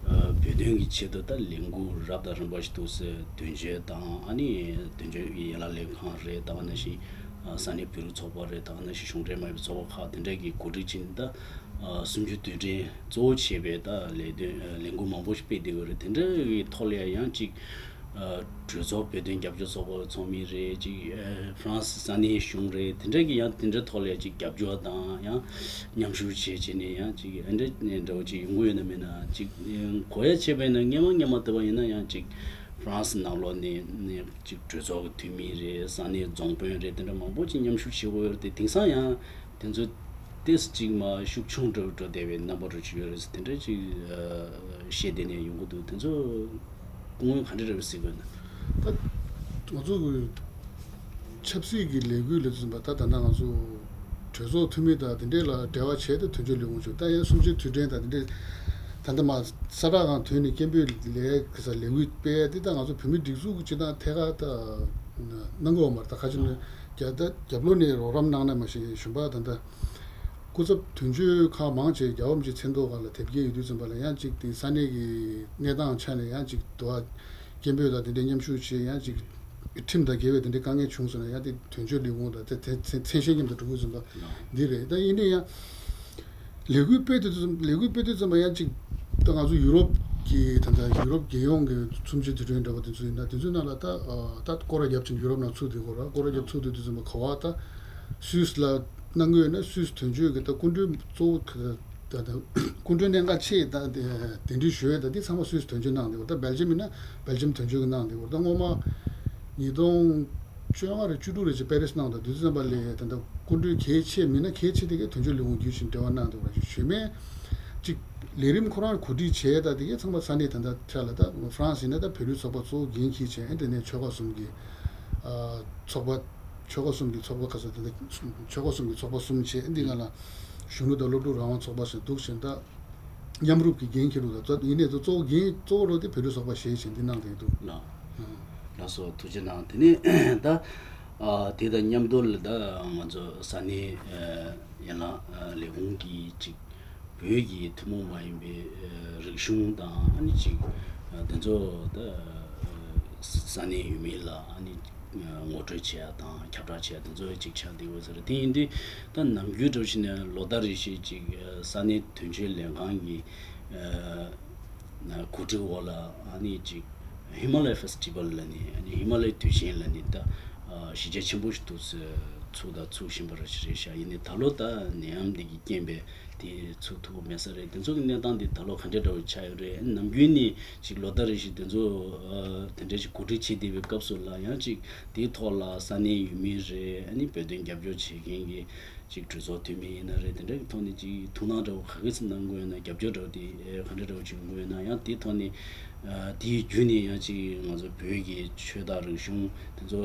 ཨ་བོད་དོན་གྱི་ཆེད་དུ་ད་ལས་འགུལ་རབ་དང་རིམ་པ་ཞིག་འདུག་ཟེར། དོན་གཅོད་དང་། ཨ་ནི་དོན་གཅོད་ཡན་ལག་ལས་ཁང་རེད། ད་ག་ནང་བཞིན་ཨ་ས་གནས་བོད་རིགས་ཚོགས་པ་རེད། ད་ག་ནང་བཞིན་གཞུང་འབྲེལ་མ་ཡིན་པའི་ཚོགས་པ་ཁག་དེ་འདྲ་གིས་གོ་སྒྲིག་བྱས་ནས། ད་ཨ་གསུམ་བཅུའི་དུས་དྲན་གཙོ་བོ་བྱས་པའི་ད་ལས་དོན། ཨ་ལས་འགུལ་མང་པོ་ཞིག་སྤེལ་བསྡད་ཡོད་རེད། དེ་འདྲ་གི་ཐོག་ལ་ཡང་ཅིག་ཨ་གྲོས་ཚོགས་བོད་དོན་རྒྱབ་སྐྱོར་ཚོགས་པ་ཚོགས་མི་རེད། ཅིག་ཨ་France ས་གནས་གཞུང་རེད། དེ་འདྲ་གི་ཡང་དེ་འདྲ་ཐོག་ལ་ཡང་ཅིག་རྒྱབ་སྐྱོར་དང་ཡང་མཉམ་ཞུགས་བྱས་བྱས་ནས། ཡང་ཅིག་ཨ་འདྲ་འདྲ་བོ་ཅིག་ཡོང་གི་ཡོད་ན་མེད་ན། ཅིག་གོ་ཡ་བྱས་པ་ཡིན་ན། སྔོན་མ་སྔོན་མ་བལྟས་པ་ཡིན་ན་ཡང་ཅིག་France ནང་ལོགས་ནས་ནས་ཅིག་གྲོས་ཚོགས་ཀྱི་འཐུས་མི་རེད། ས་གནས་རྫོང་དཔོན་རེད། དེ་འདྲ་མང་པོ་ཅིག་མཉམ་ཞུགས་བྱེད་དགོས་ཡོད་རེད་དེ། དེང་སང་ཡང་དེ་ཚོ་ཏོག་ཙམ་ཅིག་མར་ཤུགས་ཆུང་འགྲོ་འགྲོ་བསྡད་པའི་རྣམ་པ་འདྲ་ཅིག་ཡོད་རེད་ཟེར། དེ་འདྲ་ཅིག་ཨ་བཤད་བསྡད་ནས་ཡོང་གི་འདུག། དེ་ཚོ་སྐུ་ངོས་ག་འདྲ་འདྲ་བོ་གཟིགས་ཡོད་ན། ད་ང་ཚོ་གི་ཆབ་སྲིད་ཀྱི་ལས་འགུལ་ལ་ཚུད་པ་ད་ད་ལྟ་ང་ཚོ་གྲོས་ཚོགས་འཐུས་མི་དང་དེ་འདྲས་ལ་འབྲེལ་བ་བྱས་ཏེ་དོན་གཅོད་ལས་ཁུངས་བྱུང་། ད་ཡང་གསུམ་བཅུའི་དུས་དྲན་དང་དེ་འདྲས་ད་ལྟ་མ་ས་བསྒྲགས་ཁང་ཐོན་ནས་སྐད་འབོད་ལས་ཀྱི་ས་ལས་འགུལ་སྤེལ་ཏེ་ད་ང་ཚོ་བོད་མི་སྒྲིག་འཛུགས་ཀྱི་སྤྱི་བཏང་ཐད་ཀར་ད་གནང་གི་ཡོད་མ་རེད། ད་ཁ་ཅིག་ནས་རྒྱ་ད་རྒྱབ་ལོགས་ནས་རོགས་རམ་གནང་ན་མ་ཤེས་གཞོན་པ་ད་ལྟ། སྐུ་ཚབ་དོན་གཅོད་ཁག་མང་ཆེ་རྒྱལ་བ་རིན་པོ་ཆེ་མཚན་ཐོག་ཁག་ལ་དེབ་སྐྱེལ་ཡོད་དུས་ཙམ་པ་ལ་ཡང་ཅིག་དེ་ས་གནས་ཀྱི་གནས་སྟངས་ཆ་ནས་ཡང་ཅིག་དུ་བ་སྐད་འབོད་དང་དེ་འདྲའི་མཉམ་ཞུགས་བྱས་ཡང་ཅིག་ཁྲིམས་དང་འགལ་བའི་དེ་འདྲའི་དཀའ་ངལ་བྱུང་སོང་ན་ཡང་དེ་དོན་གཅོད་ལས་ཁུངས་དང་དེ་དེ་མཚན་མཚན་ཤས་མཉམ་དུ་འགྲོ་དགོས་ཙམ་པ་འདི་རེད། ད་ཡིན་ནའི་ཡང་ལས་འགུལ་སྤེལ་དུས་ཙམ་ལས་འགུལ་སྤེལ་དུས་ཙམ་པ་ཡང་ཅིག་ད་ང་ཚོ་ཡུ་རོབ་ཀྱི་ད་ལྟ་ཡུ་རོབ་རྒྱལ་ཡོངས་ཀྱི་ཚོམས་ཆེན་དུས་དྲན་འདྲ་པོ་དེ་ཚོ་ཡིན་ན་དེ་ཚོའི་ནང་ལ་ད་ད་སྐོར་ར་བརྒྱབ་ཅིང་ཡུ་རོབ་ནང་ཚུད་དེ་སྐོར་ར་སྐོར་ར་བརྒྱབ་ཚུད་དེ་དུས་ཙམ་པ་ག་བ་ད། སུད་སི་ལ་གནང་དགོས་ན་སུད་སི་དོན་གཅོད་ཀྱི་ད་སྐུ་མགྲོན་གཙོ་བོ་གི་ད་ད་སྐུ་མགྲོན་གནད་འགག་ཆེ་ད་དེ་གདན་འདྲེན་ཞུ་ཡས་ད་དེ་ཚང་མ་སུད་སི་དོན་གཅོད་གནང་བསྡད་པ། ད་སྦེལ་ཇམ་ཡིན་ན་སྦེལ་ཇམ་དོན་གཅོད་ཀྱིས་གནང་བསྡད་པ། ད་སྔོན་མ་ཉིས་སྟོང་བཅོ་ལྔ་རེད་བཅུ་དྲུག་རེད་ཅེས་པེ་རིས་གནང་ད་དུས་ཙམ་པ་ལས་ད་ད་སྐུ་མགྲོན་གལ་ཆེ་མིན་ན་གལ་ཆེ་དེ་གའི་དོན་གཅོད་ལས་ཁུངས་བརྒྱུད་བཞིན་འབྲེལ་བ་གནང་བསྡད་པ་རེད། ཞུས་མེད་ཅིག་ལས་རིམ་ཁོ་རང་གོ་སྒྲིག་བྱས་ད་དེ་གའི་ཚང་མ་ས་གནས་ད་ད་ཆ་ལ་ད་ཧྥ་རན་སི་ཡིན་ན་ད་བོད་རིགས་ཚོགས་པ་གཙོ་བོ་འགན་འཁྱེར་བྱས་ཨེ་དེ་ནས་ཆོལ་ཁ་གསུམ་གྱི་ཚོགས་པ། ཆོལ་ཁ་གསུམ་གྱི་ཚོགས་པ་ཁ་ས་དེ་འདྲ་ཆོལ་ཁ་གསུམ་གྱི་ཚོགས་པ་གསུམ་བྱས་འདི་ང་ལ་གཞོན་ནུ་དང་སློབ་ཕྲུག་རང་དབང་ཚོགས་པ་ཞེས་འདུག་བཞིན་ད་མཉམ་རུབ་ཀྱི་འགན་འཁྱེར་འདུག་ད་ཡིན་ནའི་གཙོ་བོ་འགན་གཙོ་བོ་རོགས་དེ་བོད་རིགས་ཚོགས་པ་ཞེས་བྱས་འདི་གནང་བསྡད་འདུག་ལགས། ལགས་སོ་ཐུགས་རྗེ་གནང་། དེ་ནས་ད་དེ་དང་མཉམ་དུ་ལ་ད་ང་ཚོ་ས་གནས་ཡན་ལག་ལས་ཁུངས་ཀྱི་ཅིག་བོད་ཀྱི་ཐུན་མོང་མ་ཡིན་པའི་རིག་གཞུང་དང་ཨ་ནི་ཅིག་དེ་ཚོ་ད་ས་གནས་ཡུལ་མི་ལ་ཨ་ནི་ངོ་སྤྲོད་བྱེད་ཡ་དང་ཁྱབ་བསྒྲགས་བྱེད་ཡ་དེ་ཚོ་ཅིག་ཆགས་བསྡད་ཡོད་ཟེར། དེ་ཡིན་དུས་ད་ནམ་རྒྱུན་འདྲ་བོ་ཞིག་ནས་ལོ་ལྟར་རེ་བཞིན་ཅིག་ས་གནས་དོན་གཅོད་ལས་ཁང་གི་གོ་སྒྲིག་འོག་ལ་ཨ་ནི་ཅིག་ཧི་མ་ལ་ཡ་ཕེ་སི་ཊི་བལ་ལ་ནི་ཨ་ནི་ཧི་མ་ལ་ཡའི་དུས་ཆེན་ལ་ནི་ད་གཞི་རྒྱ་ཆེན་པོ་ཞིག་ཏུ་ཚུགས་དང་ཚུགས་བཞིན་པ་རེད་ཤག་ཡིན་ནའི་ད་ལོ་ད་ནད་ཡམས་འདི་གི་རྐྱེན་པས། དེ་ཚུགས་ཐུབ་མེད་ས་རེད། དེ་ཚོ་གི་གནས་སྟངས་དེ་ད་ལོ་ག་འདྲ་འདྲ་བོ་ཆགས་ཡོད་རེད། ནམ་རྒྱུན་ནས་ཅིག་ལོ་ལྟར་རེ་བཞིན་དེ་ཚོ་དེ་འདྲ་ཞིག་གོ་སྒྲིག་བྱེད་བསྡད་པའི་སྐབས་སུ་ལ་ཡང་ཅིག་དེའི་ཐོག་ལ་ས་གནས་ཡུལ་མི་རེད། ཨ་ནི་བོད་དོན་རྒྱབ་སྐྱོར་བྱེད་མཁན་གྱི་ཅིག་གྲོས་ཚོགས་འཐུས་མི་ཡིན་ན་རེད། དེ་འདྲ་གི་ཐོག་ནས་ཅིག་ཐུགས་སྣང་འདྲ་བོ་ག་གི་ཚོད་གནང་དགོས་ཡོད་ན། རྒྱབ་སྐྱོར་འདྲ་བོ་ཅིག་ཡོང་དགོས་ཡོད་ན་ཡང་དེའི་ཐོག་ནས་དེའི་བརྒྱུད་ནས་ཡང་ཅིག་ང་ཚོ་བོད་ཀྱི་ཆོས་དང་རིག་གཞུང་དེ་ཚོ་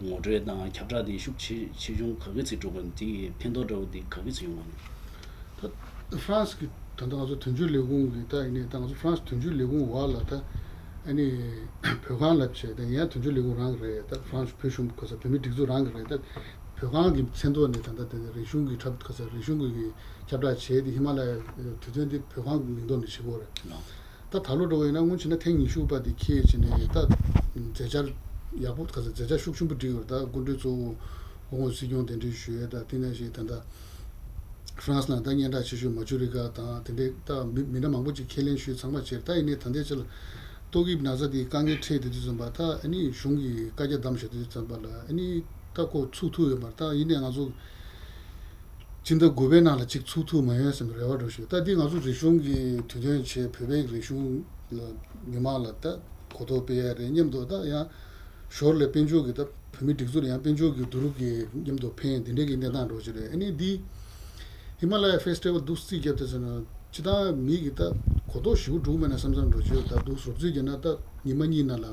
ངོ་སྤྲོད་དང་ཁྱབ་བསྒྲགས་དེ་ཤུགས་ཆེ་ཆེ་ཆུང་ག་གི་ཚོད་འགྲོ་དགོས་ན་དེ་གི་ཕན་ཐོགས་འདྲ་བོ་དེ་ག་གི་ཚོད་ཡོང་དགོས་ན། ད་ཧྥ་རན་སི་གི་ད་ལྟ་ང་ཚོ་དོན་གཅོད་ལས་ཁུངས་ཀྱི་ད་ཡིན་ནའི་ད་ང་ཚོ་ཧྥ་རན་སི་དོན་གཅོད་ལས་ཁུངས་འོག་ལ་ད་ཨ་ནི་བོད་ཁང་ལབ་བྱས་ད་ཡིན་ཡང་དོན་གཅོད་ལས་ཁུངས་རང་གི་རེད། ད་ཧྥ་རན་སི་བོད་གཞུང་གི་ས་བོད་མི་སྒྲིག་འཛུགས་རང་གི་རེད། ད་བོད་ཁང་གི་མཚན་ཐོག་ནས་ད་ལྟ་དེ་རིག་གཞུང་གི་འཁྲབ་ཁ་ས་རིག་གཞུང་གི་ཁྱབ་བསྒྲགས་བྱས་ཏེ་ཧི་མ་ལ་ཡའི་དུས་སྟོན་དེ་བོད་ཁང་གི་མིང་ཐོག་ནས་བྱེད་དགོས་རེད། ད་ད་ལོ་འགྲོ་བ་ཡིན་ན་སྔོན་ཆད་ན་ཐེངས་ཉི་ཤུ་པ་དེ་འཁེལ་བྱས་ནས་ད་མཛད་འཆར་ཡག་པོ་ཁ་ས་མཛད་འཆར་ཤུགས་ཆེན་པོ་བསྒྲིགས་ཡོད་རེད། ད་སྐུ་མགྲོན་གཙོ་བོ་སྐུ་ངོ་སྲིད་སྐྱོང་གདན་འདྲེན་ཞུ་ཡས་ད་དེ་ནང་བཞིན་ད་ལྟ་ཧྥ་རན་སི་ནང་ད་སྙན་གྲགས་ཆེ་ཤོས་མ་ཇུ་རི་ཀ་དང་དེ་འདྲའི་ད་མི་མི་སྣ་མང་པོ་ཅིག་ཁས་ལེན་ཞུས་ཚང་མ་བྱས། ད་ཡིན་ནའི་ད་ལྟའི་ཆ་ལ་ཏོག་དབྱིབས་ན་ཚ་དེའི་དཀའ་ངལ་འཕྲད་དེ་དུས་ཙམ་པ་ད་ཨ་ནི་གཞུང་གིས་བཀའ་རྒྱ་བསྡམས་བཞག་དུས་ཙམ་པ་ལ་ཨ་ནི་ད་ཁོ་ཚུགས་ཐུབ་ཡོད་མ་རེད། ད་ཡིན་ནའི་ང་ཚོ་སྤྱི་ཟླ་དགུ་པའི་ནང་ལ་ཅིག་ཚུགས་ཐུབ་མ་ཡོང་བསམ་པའི་རེ་བ་འདྲ་ཞིག་ད་འདི་ང་ཚོ་རིག་གཞུང་གི་དུས་སྟོན་བྱས་བོད་པའི་རིག་གཞུང་ལ་མི་མང་ལ་ད་གོ་རྟོགས་སྤེལ་ཡ་རེད་མཉམ་དུ་ད་ཡང་ཞོར་ལ་དཔལ་འབྱོར་གྱི་ད་བོད་མི་སྒྲིག་འཛུགས་ལ་ཡང་དཔལ་འབྱོར་གྱི་བསྡུ་རུབ་ཀྱི་མཉམ་དུ་ཕན་འདི་འདྲའི་གི་གནས་སྟངས་འགྲོ་གི་རེད། ཨ་ནི་འདི་ཧི་མ་ལ་ཡ་ཕེ་སི་ཊི་བལ་འདུག་རྩིས་བརྒྱབ་དེ་ཟེར་ན་སྤྱི་བཏང་མི་གི་ད་གོ་རྟོགས་ཞེ་པོ་འགྲོ་གི་མེད་ན་བསམ་བསམ་འགྲོ་གི་ཡོད། ད་འདུག་རོབ་རྩིས་བརྒྱབ་ན་ད་ཉི་མ་གཉིས་ནང་ལ་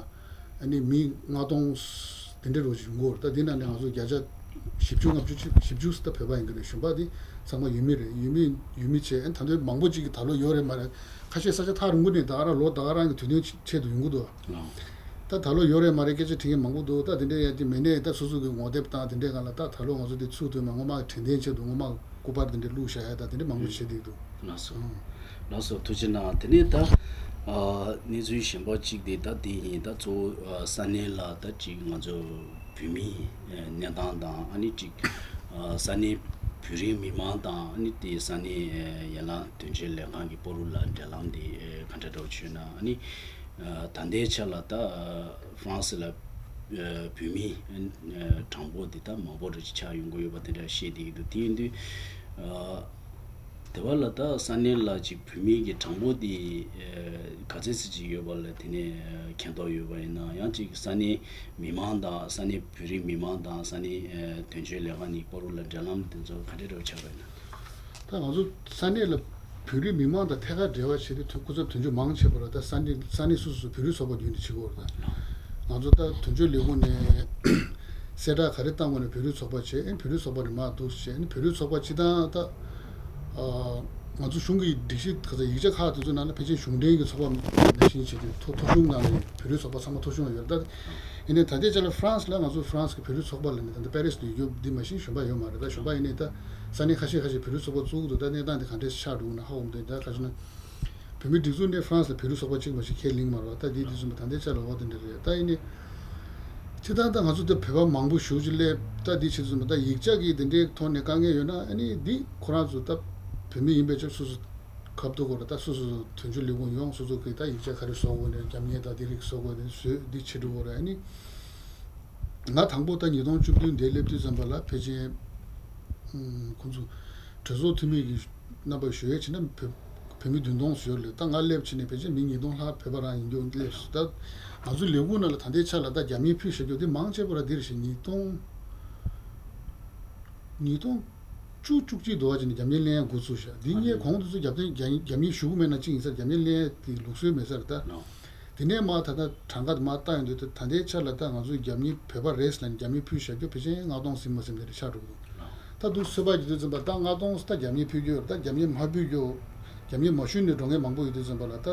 ཨ་ནི་མི་ལྔ་སྟོང་དེ་འདྲ་རོ་ཅིག་ཡོང་གི་ཡོད་རེད། ད་དེ་ནང་ནས་ང་ཚོ་བརྒྱ་ཆ་བཞི་བཅུ་ལྔ་བཅུ་ཅིག་བཞི་བཅུ་ད་བོད་པ་ཡིན་གྱི་རེད། གཞོན་པ་དེ་ཚང་མ་ཡུལ་མི་རེད། ཡུལ་མི་ཡུལ་མི་བྱས་ཨ་ད་ལོ་མང་པོ་ཅིག་གི་ད་ལོ་ཡོད་རེད་མ་རེད། ཁ་ཤས་ས་ཆ་ཐག་རིང་པོ་ནས་ད་ག་རང་ལོ་ད་ག་རང་གི་དུས་སྟོན་ཆེད་དུ་ཡོང་གི་འདུག་ད་ད་ལོ་ཡོད་རེད་མ་རེད་སྐད་ཆ་དྲི་མཁན་མང་པོ་འདུག་ད་དེ་འདྲ་ཡ་དེ་མེད་ནས་ད་སོ་སོ་གི་ངོ་དེབ་དང་དེ་འདྲའི་སྒང་ལ་ད་ད་ལོ་ང་ཚོ་དེ་ཚུགས་ཐུབ་མ་སྔོན་མ་དྲན་རྟེན་ཆེད་དུ་སྔོན་མ་སྐུ་པར་དེ་འདྲ་བླུགས་བཞག་ཡ་ད་དེ་འདྲ་མང་པོ་བྱེད་བསྡད་འདུག་ལགས་སོ། ལགས་སོ་ཐུགས་རྗེ་གནང་། དེ་ནས་ད་གནས་ཚུལ་གཞན་པ་གཅིག་དེ་ད་དེ་ཡིན། ད་གཙོ་བོ་ས་གནས་ལ་ད་ཅིག་ང་ཚོ་བོད་མིའི་གནས་སྟངས་དང་ཨ་ནི་ཅིག་ས་གནས་བོད་རིགས་མི་མང་དང་ཨ་ནི་དེ་ས་གནས་ཡན་ལག་དོན་གཅོད་ལས་ཁང་གི་བར་ལ་འབྲེལ་ལམ་དེ་ག་འདྲ་འདྲ་བོ་བྱུང་ན། ཨ་ནི་ད་ལྟའི་ཆ་ལ་ད་ཧྥ་རན་སི་ལ་བོད་མིའི་གྲངས་འབོར་དེ་ད་མང་པོ་རེ་ཆགས་ཡོང་གི་ཡོད་པ་དེ་འདྲ་བཤད་བསྡད་ཀྱི་འདུག་དེ་ཡིན་དུས། དེ་བ་ལ་ད་ས་གནས་ལ་ཅིག་བོད་མིའི་གི་གྲངས་འབོར་དེ་ག་ཚད་ཙམ་ཅིག་ཡོད་པ་ལ་དེ་ནས་མཁྱེན་རྟོགས་ཡོད་པ་ཡིན་ན། ཡང་ཅིག་ས་གནས་མི་མང་དང་ས་གནས་བོད་རིགས་མི་མང་དང་ས་གནས་དོན་གཅོད་ལས་ཁང་གཉིས་བར་ལ་འབྲེལ་ལམ་དེ་ཚོ་ག་འདྲ་འདྲ་བོ་ཆགས་པ་ཡིན་ན། ད་ང་ཚོ་ས་གནས་ལ་བོད་རིགས་མི་མང་དང་ཐད་ཀར་འབྲེལ་བ་བྱས་ཏེ་སྐུ་ཚབ་དོན་གཅོད་མང་ཆེ་བ་ལ་ད་ས་གནས་ས་གནས་སོ་སོ་སོ་བོད་རིགས་ཚོགས་པ་བརྒྱུད་ནས་བྱེད་དགོས་རེད། ད་ ང་ཚོ་ད་དོན་གཅོད་ལས་ཁུངས་ནས་གསལ་བསྒྲགས་ག་རེ་བཏང་དགོས་ན་བོད་རིགས་ཚོགས་པ་བྱས། ཨེ་བོད་རིགས་ཚོགས་པ་ནས་མར་འདུག་བྱས། ཨེ་བོད་རིགས་ཚོགས་པ་སྤྱི་བཏང་ད་ང་ཚོ་གཞུང་གི་སྒྲིག་གཞི་ག་ཚོད་ཡིག་ཆ་ཁག་དེ་ཚོ་ནང་ལ་ཕལ་ཆེར་གཞུང་འབྲེལ་གྱི་ཚོགས་པ་ནང་བཞིན་བྱས་ཏེ་ཐོ་ཐོ་གཞུང་ནང་ལ་བོད་རིགས་ཚོགས་པ་ཚང་མ་ཐོ་གཞུང་ལ་ཡོད་རེད། ད་ཡིན་ནའི་ད་ལྟའི་ཆ་ལ་ཧྥ་རན་སི་ལ་ང་ཚོ་ཧྥ་རན་སི་གི་བོད་རིགས་ཚོགས་པ་ལ་ནི་ད་ལྟ་པེ་རི་སི་དུ་ཡོད་རྒྱུ་འདི་མ་གཞི་གཞོན་པ་ཡོད་མ་རེད། ད་གཞོན་པ་ཡིན་ནའི་ད་ས་གནས་ཁ་ཤས་ཁ་ཤས་བོད་རིགས་ཚོགས་པ་བཙུགས་འདུག་ད་གནས་སྟངས་དེ་ག་འདྲས་ཆགས་འགྲོ་གི་ན་ཧ་གོ་མི་འདུག་ད་ག་ཅི་ན། བོད་མིའི་སྒྲིག་འཛུགས་ནས་ཧྥ་རན་སི་ལ་བོད་རིགས་ཚོགས་པ་གཅིག་མ་གཏོགས་ཁས་ལེན་མ་རེད་པ། ད་འདིའི་དུས་ཙམ་པ་ད་ལྟའི་ཆ་ལ་འོ་དེ་འདྲ་རེད། ད་ཡིན་ནའི་སྤྱིར་བཏང་ད་ང་ཚོ་ད་བོད་པ་མང་པོ་ཞེ་པོ་ཅིག་སླེབས། ད་འདི་བྱེད་དུས་ཙམ་པ་ད་ཡིག་ཆ་གི་དེ་འདྲའི་ཐོག་ནས་དཀའ་ངལ་ཡོད་ན་ཨ་ནི་འདི་ཁོ་རང་ཚོ་ད་བོད་མི་ཡིན་པའི་ཆ་སོ་སོ་ཁབ་ཏུ་གོ་ར། ད་སོ་སོ་དོན་གཅོད་ལས་ཁུངས་ཡོང་སོ་སོ་གི་ད་ཡིག་ཆ་ག་རེ་བཟོ་དགོས་ནས་རྒྱབ་གཉེར་ད་འདི་རིགས་བཟོ་དགོས་ནས་བཟོས་འདི་བྱེད་འགྲོ་གོ་ར། ཨ་ནི་ང་དང་པོ་ད་ཉིས་སྟོང་བཅུ་བདུན་འདིར་སླེབས་དུས་ཙམ་པ་ལ་ཕལ་ཆེར་ཁོང་ཚོ་གྲོས་ཚོགས་འཐུས་མི་གི་རྣམ་པ་ཞུ་ཡས་བྱས་ན་བོད་བོད་མི་བདུན་སྟོང་ཙམ་ཡོད་རེད། ད་ང་སླེབས་བྱས་ནས་ཕལ་ཆེར་མི་ཉིས་སྟོང་ལྷག་བོད་པ་རང་ཡིན་རྒྱུ་སླེབས་སོང་། ད་ང་ཚོའི་ལས་ཁུངས་ནང་ལ་ད་ལྟའི་ཆ་ལ་ད་རྒྱབ་གཉེར་ཕུལ་བཞག་རྒྱུ་དེ་མང་ཆེ་བ་ར་འདིར་བཞིན་ཉིས་སྟོང་ཉིས་སྟོང་བཅུ་བཅུ་གཅིག་འདྲ་བ་ཅིག་ནས་རྒྱབ་གཉེར་ལེན་ཡ་འགོ་ཚུགས་ཤག་འདི་སྔོན་གོང་དུ་ཚོ་རྒྱབ་རྟེན་རྒྱབ་རྒྱབ་གཉེར་ཞུ་གི་མེད་ན་གཅིག་ཡིན་ས་རེད། རྒྱབ་གཉེར་ལེན་ཡ་དེ་ལུགས་སྲོལ་མེད་ས་རེད་ད། དེ་ནས་མར་ད་ལྟ་གྲངས་ཀ་དེ་མར་བལྟ་ཡོང་དུས་ད་ལྟའི་ཆ་ལ་ད་ང་ཚོའི་རྒྱབ་གཉེར་བོད་པ་རེད་ཟེར་ནས་རྒྱབ་གཉེར་ཕུལ་བཞག་རྒྱུ་ཕལ་ཆེར་ལྔ་སྟོང་ཟིན་མ་ཟིན་དེ་འདྲ་ཆགས་འགྲོ་གི་འདུག་ད་འདུག་ཚོད་དཔག་བྱེད་དུས་ཙམ་པ་ད་ལྔ་སྟོང་ད་རྒྱབ་གཉེར་ཕུལ་རྒྱུ་ཡོད་རེད། ད་རྒྱབ་གཉེར་མ་ཕུལ་རྒྱུ་རྒྱབ་གཉེར་མ་ཞུས་ནས་འགྲོ་མཁན་མང་པོ་ཡོད་དུས་ཙམ་པ་ལ་ད་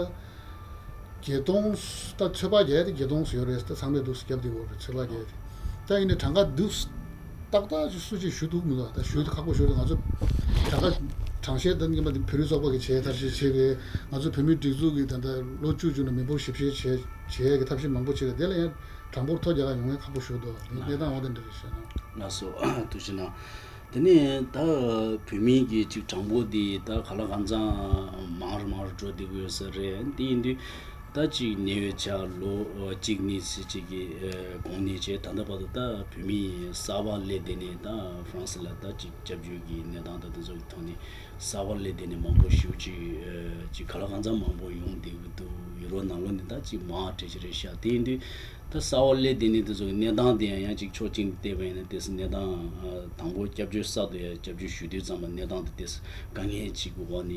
བརྒྱད་སྟོང་ད་ཚོད་དཔག་བྱས་ཏེ་བརྒྱད་སྟོང་ཙམ་ཡོད་རེད། ད་ཚང་མས་འདུག་རྒྱབ་བསྡད་ཡོད་རེད། ཚོད་དཔག་བྱས་ཏེ་ད་ཡིན་ནའི་གྲངས་ཀ་འདུག་ཏག་ཏག་ཅིག་སུ་གཅིག་ཞུ་ཐུབ་མི་འདུག་ད་ཞུ་ཁག་པོ་ཞུ་རེད། ང་ཚོ་གྲངས་ཀ་གྲངས་བཤེར་ད་ཉིན་པ་འདི་བོད་རིགས་ཚོགས་པ་གིས་བྱས་ཐབས་ཤེས་བྱས་རེད། ང་ཚོ་བོད་མིའི་སྒྲིག་འཛུགས་ཀྱིས་ད་ལྟ་ལོ་བཅུ་བཅུ་ནས་མི་འབོར་ཞིབ་བཤེར་བྱས་བྱས་ཀྱི་ཐབས་ཤེས་མང་པོ་བྱས་རེད། དེ་ལ་ཡང་གྲངས་འབོར་ཐོ་རྒྱག་ག་ཡོང་མཁན་ཁག་པོ་ཞུ་འདུག་འདི་གནས་སྟངས་འོ་དེ་འདྲ་རེད་ཤག་ལགས་སོ། ཐུགས་རྗེ་གནང་། དེ་ནས་ད་བོད་མིའི་གི་ཅིག་གྲངས་འབོར་འདི་ད་ག་ལ་གང་འཚམ་མང་རུ་མང་རུ་འགྲོ་བསྡད་ཀྱི་ཡོད་ས་རེད། འདི་ཡིན་དུས་ད་ཅིག་ཉེ་བའི་ཆར་ལོ་གཅིག་གཉིས་ཙམ་ཅིག་གི་གོང་ནས་བྱས་ད་ལྟ་བར་དུ་ད་བོད་མི་གསར་པ་སླེབས་བསྡད་ནས་ད་ཧྥ་རན་སི་ལ་ད་ཅིག་སྐྱབས་བཅོལ་གྱི་གནས་སྟངས་ད་དེ་ཚོ་གི་ཐོག་ནས་གསར་པ་སླེབས་བསྡད་ནས་མང་པོ་ཞེ་པོ་ཅིག་ཅིག་ག་ལ་གང་འཚམ་མང་པོ་ཡོང་བསྡད་ཀྱི་འདུག་ཡུ་རོབ་ནང་ལོགས་ནས་ད་ཅིག་མང་གྲས་ཅིག་རེད་ཤག་དེ་ཡིན་དུས། ད་གསར་པ་སླེབས་བསྡད་ནས་དེ་ཚོ་གི་གནས་སྟངས་དེ་ཡང་ཡང་ཅིག་ཕྱོགས་གཅིག་ནས་བལྟས་པ་ཡིན་ན་དེ་སྲིད་གནས་སྟངས་དང་པོ་སྐྱབས་བཅོལ་གསར་དུ་ཡང་སྐྱབས་བཅོལ་ཞུ་དུས་ཙམ་པ་གནས་སྟངས་དེ་དེ་སྲིད་དཀའ་ངལ་ཅིག་གི་འོག་ནས་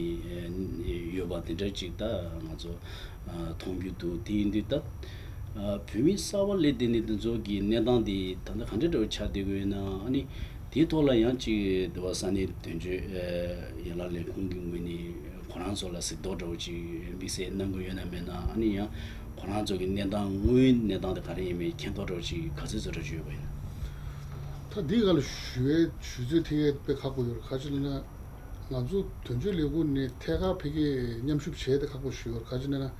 ཡོད་པ་དེ་འདྲ་ཅིག་ད་ང་ཚོ་མཐོང་རྒྱུ་འདུག་དེ་ཡིན་དུས་ད་བོད་མི་གསར་པ་སླེབས་བསྡད་ནས་དེ་ཚོ་གི་གནས་སྟངས་དེ་ད་ལྟ་ག་འདྲ་འདྲ་བོ་ཆགས་བསྡད་ཀྱི་ཡོད་ན། ཨ་ནི་དེའི་ཐོག་ལ་ཡང་ཅིག་དེ་བ་ས་གནས་དོན་གཅོད་ཡན་ལག་ལས་ཁུངས་ཀྱི་ངོས་ནས། ཁོ་རང་ཚོ་ལ་གཟིགས་རྟོག་འདྲ་བོ་ཅིག་དམིགས་བསལ་གནང་གི་ཡོད་ན་མེད་ན། ཨ་ནི་ཡང་ཁོ་རང་ཚོ་གི་གནས་སྟངས་དངོས་ཡོད་གནས་སྟངས་དེ་ག་རེ་ཡིན་མིན་མཁྱེན་རྟོགས་འདྲ་བོ་ཅིག་ག་ཚོད་ཚོད་འདྲ་ཅིག་ཡོད་པ་ཡིན། ད་འདི་ག་ལ་ཞུ་བའི་ཞུ་ཚོད་ཐིག་ཡས་དཔེ་ཁག་པོ་ཡོད་རེད། ག་ཅི་ལབ་ན་ང་ཚོ་དོན་གཅོད་ལས་ཁུངས་ནས་ཐད་ཀར་ཕ་གིར་མཉམ་ཞུགས་བྱས་ཏེ་ཁག་པོ་ཞུ་ཡོད་རེད། ག་ཅི་ལབ་ན།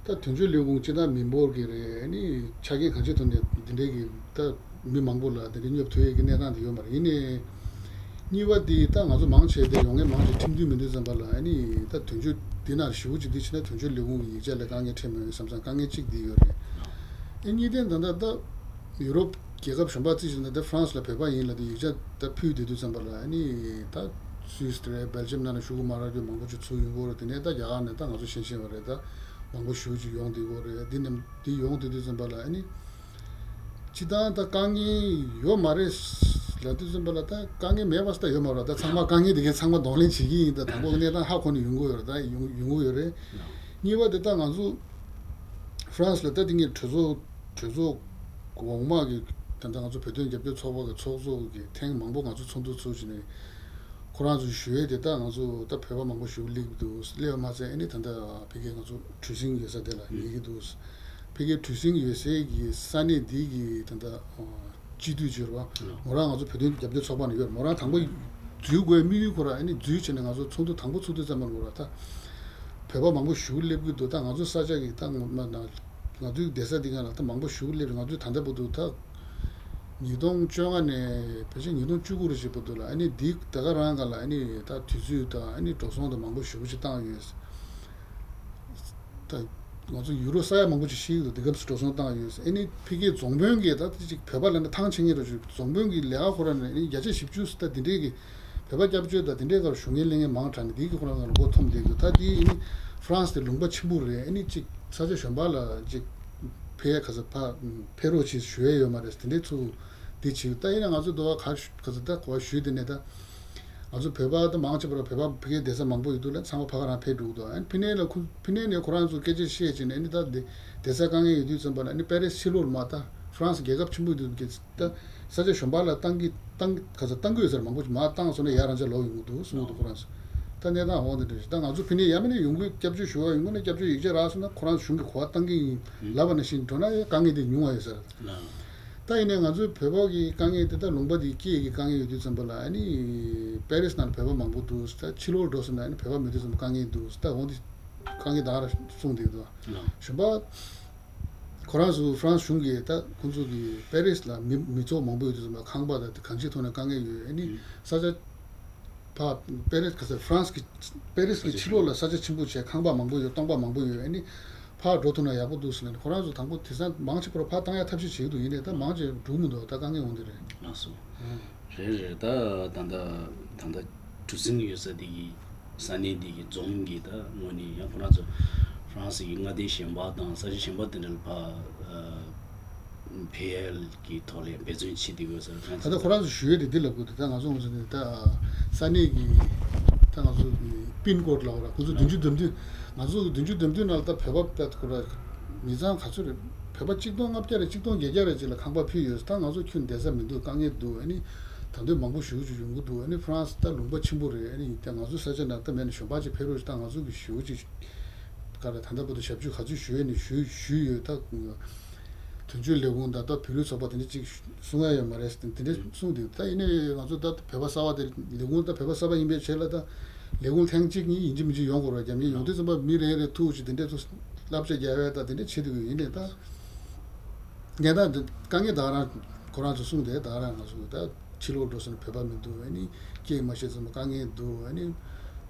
ད་དོན་གཅོད་ལས་ཁུངས་སྤྱི་བཏང་མི་འབོར་གྱི་རེད། ཨ་ནི་ཆ་རྐྱེན་གང་ཅིའི་ཐོག་ནས་འདི་འདྲའི་གི་ད་མི་མང་པོ་ལ་འདི་འདྲའི་སྙོབ་ཐུབ་ཡས་ཀྱི་གནས་སྟངས་དེ་ཡོད་མ་རེད། ཡིན་ནའི་གཉིས་པ་དེ་ད་ང་ཚོ་མང་ཆེ་དེ་ཡོང་མཁན་མང་ཆེ་ཁྲིམས་མཐུན་མི་འདུག་བསམ་པ་ལ། ཨ་ནི་ད་དོན་གཅོད་འདི་ན་ཞེ་པོ་ཅིག་འདི་བྱས་ན་དོན་གཅོད་ལས་ཁུངས་ཀྱི་ཡིག་ཆ་ལ་དཀའ་ངལ་འཕྲད་མི་ཡོང་བསམ་བསམ་དཀའ་ངལ་གཅིག་འདི་ཡོད་རེད། ཨ་གཉིས་ལྡན་ད་ལྟ་ད་ཡུ་རོབ་རྒྱལ་ཁབ་གཞན་པ་རྩིས་བྱས་ན་ད་ཧྥ་རན་སི་ལ་བོད་པ་ཡིན་ལབ་དུས་ཡིག་ཆ་ད་ཕུལ་བསྡད་དུས་ཙམ་པ་ལ། ཨ་ནི་ད་སུད་སི་རེད། སྦེལ་ཇམ་ནང་ལ་ཞུ་གི་མ་རག་རྒྱུ་མང་པོ་ཅིག་ཚུར་ཡོང་གི་ཡོད་རེད། དེ་ནས་ད་རྒྱ་གར་ནས་ད་ང་ཚོ་ཤེས་ཤེས་པ་རེད། ད་མང་པོ་ཞེ་པོ་ཅིག་ཡོང་བསྡད་ཀྱི་ཡོད་རེད། འདི་ནས་འདི་ཡོང་བསྡད་དུས་ཙམ་པ་ལ་ཨ་ནི་སྤྱིར་བཏང་ད་དཀའ་ངལ་ཡོད་མ་རེད་ལབ་དུས་ཙམ་པ་ལ། ད་དཀའ་ངལ་མེད་པ་ཟེར་ད་ཡོད་མ་རེད། ད་ཚང་མ་དཀའ་ངལ་དེ་གས་ཚང་མ་གདོང་ལེན་བྱེད་ཀྱི་ཡིན། ད་དང་པོ་གནས་སྟངས་ཧ་གོ་ནས་ཡོང་གི་ཡོད་རེད། ད་ཡོང་ཡོང་གི་ཡོད་རེད། གཉིས་པ་དེ་ད་ང་ཚོ་ཧྥ་རན་སི་ལ་ད་དེ་ངས་གྲོས་ཚོགས་གྲོས་ཚོགས་འོག་མ་གི་ད་ལྟ་ང་ཚོ་བོད་དོན་རྒྱབ་སྐྱོར་ཚོགས་པ་གི་ཚོགས་གཙོ་གི་ཐེངས་མང་པོ་ང་ཚོ་ཚོགས་འདུ་ཚོགས་བྱས་ནས་ཁོ་རང་ཚོ་ཞུ་ཡས་དེ་ད་ང་ཚོ་ད་བོད་པ་མང་པོ་ཞིག་སླེབས་འདུག་སླེབས་པ་མ་ཚད་ཨ་ནི་ད་ལྟ་ཕ་གིའི་ང་ཚོ་གྲུ་གཟིངས་ཡོད་ས་དེ་ལ་ཉལ་གྱི་འདུག་ཕ་གིའི་གྲུ་གཟིངས་ཡོད་སའི་གི་ས་གནས་འདི་གི་ད་ལྟ་སྤྱི་འཐུས་ཅིག་ཡོད་རེད་པ། མོ་རང་ང་ཚོ་བོད་དོན་རྒྱབ་སྐྱོར་ཚོགས་པ་ནས་ཡོད་རེད། མོ་རང་དང་པོ་འཛུལ་དགོས་དམིགས་ཡུལ་ཁོ་རང་ཨ་ནི་འཛུལ་བྱས་ནས་ང་ཚོ་ཚོགས་འདུ་དང་པོ་ཚོགས་དུས་ཙམ་པ་ལ་མོ་རང་ད་བོད་པ་མང་པོ་ཞིག་སླེབས་ཀྱི་འདུག་ད་ང་ཚོ་ས་ཆ་གི་ད་ང་མ་ན་ང་ཚོའི་བསྡད་ས་འདི་ག་ལ་ད་མང་པོ་ཞིག་སླེབས་རེད། ང་ཚོའི་ད་ལྟ་བར་དུ་ད་ཉིས་སྟོང་བཅོ་ལྔ་ནས་ཕལ་ཆེར་ཉིས་སྟོང་བཅུ་དགུ་རེ་ཞིག་བར་དུ་ལ་ཨ་ནི་འདི་ད་ག་རང་ག་ལ་ཨ་ནི་ད་དུས་ཚོད་དང་ཨ་ནི་འགྲོ་སོང་དང་མང་པོ་ཞེ་པོ་ཅིག་བཏང་ཡོད། ད་ང་ཚོ་ཡུ་རོ་ས་ཡ་མང་པོ་ཅིག་ཤི་གི་འདུག་འདི་སྐབས་སུ་འགྲོ་སོང་བཏང་ཡོད། ཨ་ནི་ཕ་གིའི་རྫོང་དཔོན་གྱིས་ད་ཅིག་བོད་པ་ལ་ནི་ཐང་ཆད་ངེས་རེད་ཅིག་རྫོང་དཔོན་གྱི་ལས་ཀ་ཁོ་ར་ནས་ཨ་ནི་བརྒྱ་ཆ་བཞི་བཅུ་ད་འདི་འདྲའི་གི་བོད་པ་སྐྱབས་བཅོལ་དང་དེ་འདྲའི་སྐོར་བཞུགས་མཁན་གླེང་མཁན་མང་དྲགས་ནས་དེའི་གི་ཁོ་རང་ལ་མགོ་འཐོམས་བསྡད་འདུག་ད་དེ་ཨ་ནི་ཧྥ་རན་སི་དེ་ལུང་པ་ཆེན་པོ་རེད། ཨ་ནི་ཅིག་ས་ཆ་གཞན་པ་ལ་ཅིག་ཕེབས་ག་ས་ཕ་ཕེབས་རོགས་བྱེད་ཞུ་ཡས་ཡོད་མ་རེད། དེ་འདྲའི་ཚུལ་དེ་བྱེད་ད་ཡིན་ན་ང་ཚོ་འདི་བ་ག་ག་ས་ད་གོ་བ་ཞུས་དེ་ནས་ད་ ང་ཚོ་བོད་པ་ད་མང་ཆེ་བར་བོད་པ་ཕ་གིའི་བསྡད་ས་མང་པོ་ཡོད་དུས་ལ་ཚང་མ་ཕ་ག་རང་ཕེབས་འགྲོ་གི་འདུག་ཨ་ནི་ཕི་ནེ་ལ་ཁོ་ཕི་ནེ་ནས་ཁོ་རང་ཚོ་སྐད་ཆ་བཤད་བྱས་ནས་ཨ་ནི་ད་བསྡད་བསྡད་ས་དཀའ་ངལ་ཡོད་དུས་ཙམ་པ་ལ་ཨ་ནི་པེ་རིས་ཕྱི་ལོགས་ལ་མ་ད་ཧྥ་རན་སི་རྒྱལ་ཁབ་ཆེན་པོ་ཡོད་དུས་ཀྱི་ད་ས་ཆ་གཞན་པ་ལ་བཏང་གི་བཏང་ག་ས་བཏང་གི་ཡོད་ས་རེད། མང་པོ་ཅིག་མར་བཏང་སོང་ན་ཡར་རང་ཅག་ལོག་ཡོང་གི་འདུག་གསུང་གི་འདུག་ཁོ་རང་ཚོ། ད་གནས་སྟངས་འོང་དེ་འདྲ་ཞིག་ད་ང་ཚོ་ཕི་ནེ་ཡར་མི་ནས་ཡོང་གི་སྐྱབས་བཅོལ་ཞུ་བ་ཡོང་གི་ན་སྐྱབས་བཅོལ་ཡིག་ཆ་རག་སོང་ན་ཁོ་རང་ཚོ་གཞུང་གི་གོ་བ་བཏང་གི་ཡིན་ལབ་པ་ནང་བཞིན་འགྲོ་ན་ཡང་དཀའ་ངལ་དེ་ཉུང་བ་ཡོད་ས་རེད། ད་ཡིན་ནའི་ང་ཚོའི་བོད་པ་གི་དཀའ་ངལ་དེ་ད་ལུང་པ་དེ་སྐད་ཀྱི་དཀའ་ངལ་ཡོད་དུས་ཙམ་པ་ལ་ཨ་ནི་པེ་རིས་ནང་ལ་བོད་པ་མང་པོ་འདུག་ད་ཕྱི་ལོགས་འགྲོ་སོང་ན་ཨ་ནི་བོད་པ་མེད་དུས་ཙམ་པ་དཀའ་ངལ་འདུག་ད་འོང་དེ་དཀའ་ངལ་ད་ག་རང་གསུངས་བསྡད་འདུག་གཞན་པ་ཁོ་རང་ཚོ་ཧྥ་རན་སི་གཞུང་གིས་ད་ཁོང་ཚོ་གི་པེ་རིས་ལ་མི་མི་ཚོགས་མང་པོ་ཡོད་དུས་ཙམ་པ་ཁང་པ་དང་དེ་གང་ཅིའི་ཐོག་ནས་དཀའ་ངལ་ཡོད། ཨ་ནི་ས་ཆ་ཕ་པེ་རིས་ག་ས་ཧྥ་རན་སི་གི་པེ་རིས་ཀྱི་ཕྱི་ལོགས་ལ་ས་ཆ་ཆེན་པོ་བྱས་ཁང་པ་མང་པོ་ཡོད། སྟོང་པ་མང་པོ་ཡོད། ཨ་ནི་ཕར་འགྲོ་ཐུབ་ན་ཡག་པོ་འདུག་ཟེར་ནས་ཁོ་རང་ཚོ་དང་པོ་དེང་སང་མང་ཆེ་བར་ཕར་བཏང་ཡ་ཐབས་ཤེས་བྱེད་ཀྱི་འདུག་ཡིན་ནའི་ད་མང་ཆེ་འགྲོ་མི་འདུག་ད་དཀའ་ངལ་འོང་གི་རེད། ལགས་སོ། ཨང་། རེད་རེད། ད་ད་ལྟ་ད་ལྟ་གྲུ་གཟིངས་ཡོད་ས་དེ་གི་ས་གནས་དེ་གི་རྫོང་གི་ད་དངོས་གནས་ཡང་ཁོ་རང་ཚོ་ཧྥ་རན་སི་གི་མངའ་སྡེ་གཞན་པ་དང་ས་ཆ་གཞན་པ་དེ་འདྲ་ལ་ཕར་ཕེབས་ཡས་ཀྱི་ཐོག་ལ་འབད་བརྩོན་བྱེད་བསྡད་ཡོད་ཟེར། ད་ལྟ་ཁོ་རང་ཚོ་ཞུ་ཡས་དེ་འདི་ལབ་དགོས་འདུག་ད་ང་ཚོ་ང་ཚོ་ནི་ད་ས་གནས་ཀྱི་ད་ང་ཚོ་པིན་ཀོཌ་ལབ་ར་ཁོ་ཚོ་བདུན་ཅུ་དོན་བདུན། ང་ཚོ་བདུན་ཅུ་དོན་བདུན་ནང་ལ་ད་བོད་པ་ད་ཁོ་ར་མི་ཚང་ག་ཚོད་རེད། བོད་པ་གཅིག་སྟོང་ལྔ་བརྒྱ་རེད། གཅིག་སྟོང་བརྒྱད་བརྒྱ་རེད་ཅིག་ལ་ཁང་པ་ཕུལ་ཡོད། ད་ང་ཚོ་ཁྱོན་བསྡད་ས་མི་འདུག་དཀའ་ངལ་འདུག་ཨ་ནི་ད་དུང་མང་པོ་ཞེ་པོ་ཅིག་ཡོང་གི་འདུག་ཨ་ནི་ཧྥ་རན་སི་ད་ལུང་པ་ཆེན་པོ་རེད། ཨ་ནི་ད་ང་ཚོ་ས་ཆ་ནང་ད་མེད་ན་གཞན་པ་ཅིག་ཕེབས་རོགས་ཞེས་ད་ང་ཚོ་གི་ཞེ་པོ་ཅིག་ག་རེ་ད་ལྟ་བར་དུ་ཞབས་ཞུ་ག་ཚོད་ཞུས་ནས་ཞུས་ཞུས་ཡོད། ད་དོན་གཅོད་ལས་ཁུངས་ད་ལྟ་བོད་རིགས་ཚོགས་པ་དེ་འདྲ་ཅིག་གསུང་ཡ་ཡོད་མ་རེད་ཟེར་དེ་འདྲ་གསུངས་འདུག་ད་ཡིན་ནའི་ང་ཚོ་ད་བོད་པ་གསར་པ་དེ་ལས་ཁུངས་ད་བོད་པ་གསར་པ་ཡིན་པའི་ཆེད་ལ་ད་ལས་ཁུངས་ཐེངས་གཅིག་གཉིས་ཡིན་གཅིག་མིན་གཅིག་ཡོང་དགོས་རེད། རྒྱབ་གཉེར་ཡོང་དུས་ཙམ་པ་མི་རེ་རེ་ཐུག་ཅིག་དེ་འདྲ་ཚོ་བསླབ་བྱ་རྒྱག་ཡ་ད་དེ་འདྲ་བྱེད་དགོས་ཡིན་ནའི་ད་གནས་སྟངས་དེ་དཀའ་ངལ་ད་ག་རང་ཁོ་རང་ཚོ་གསུངས་ཏེ་ད་ག་རང་ང་ཚོ་ད་ཕྱི་ལོགས་འགྲོ་སོང་ན་བོད་པ་མི་འདུག་ཨ་ནི་སྐད་མ་ཤེས་ཙམ་དཀའ་ངལ་འདུག་ཨ་ནི་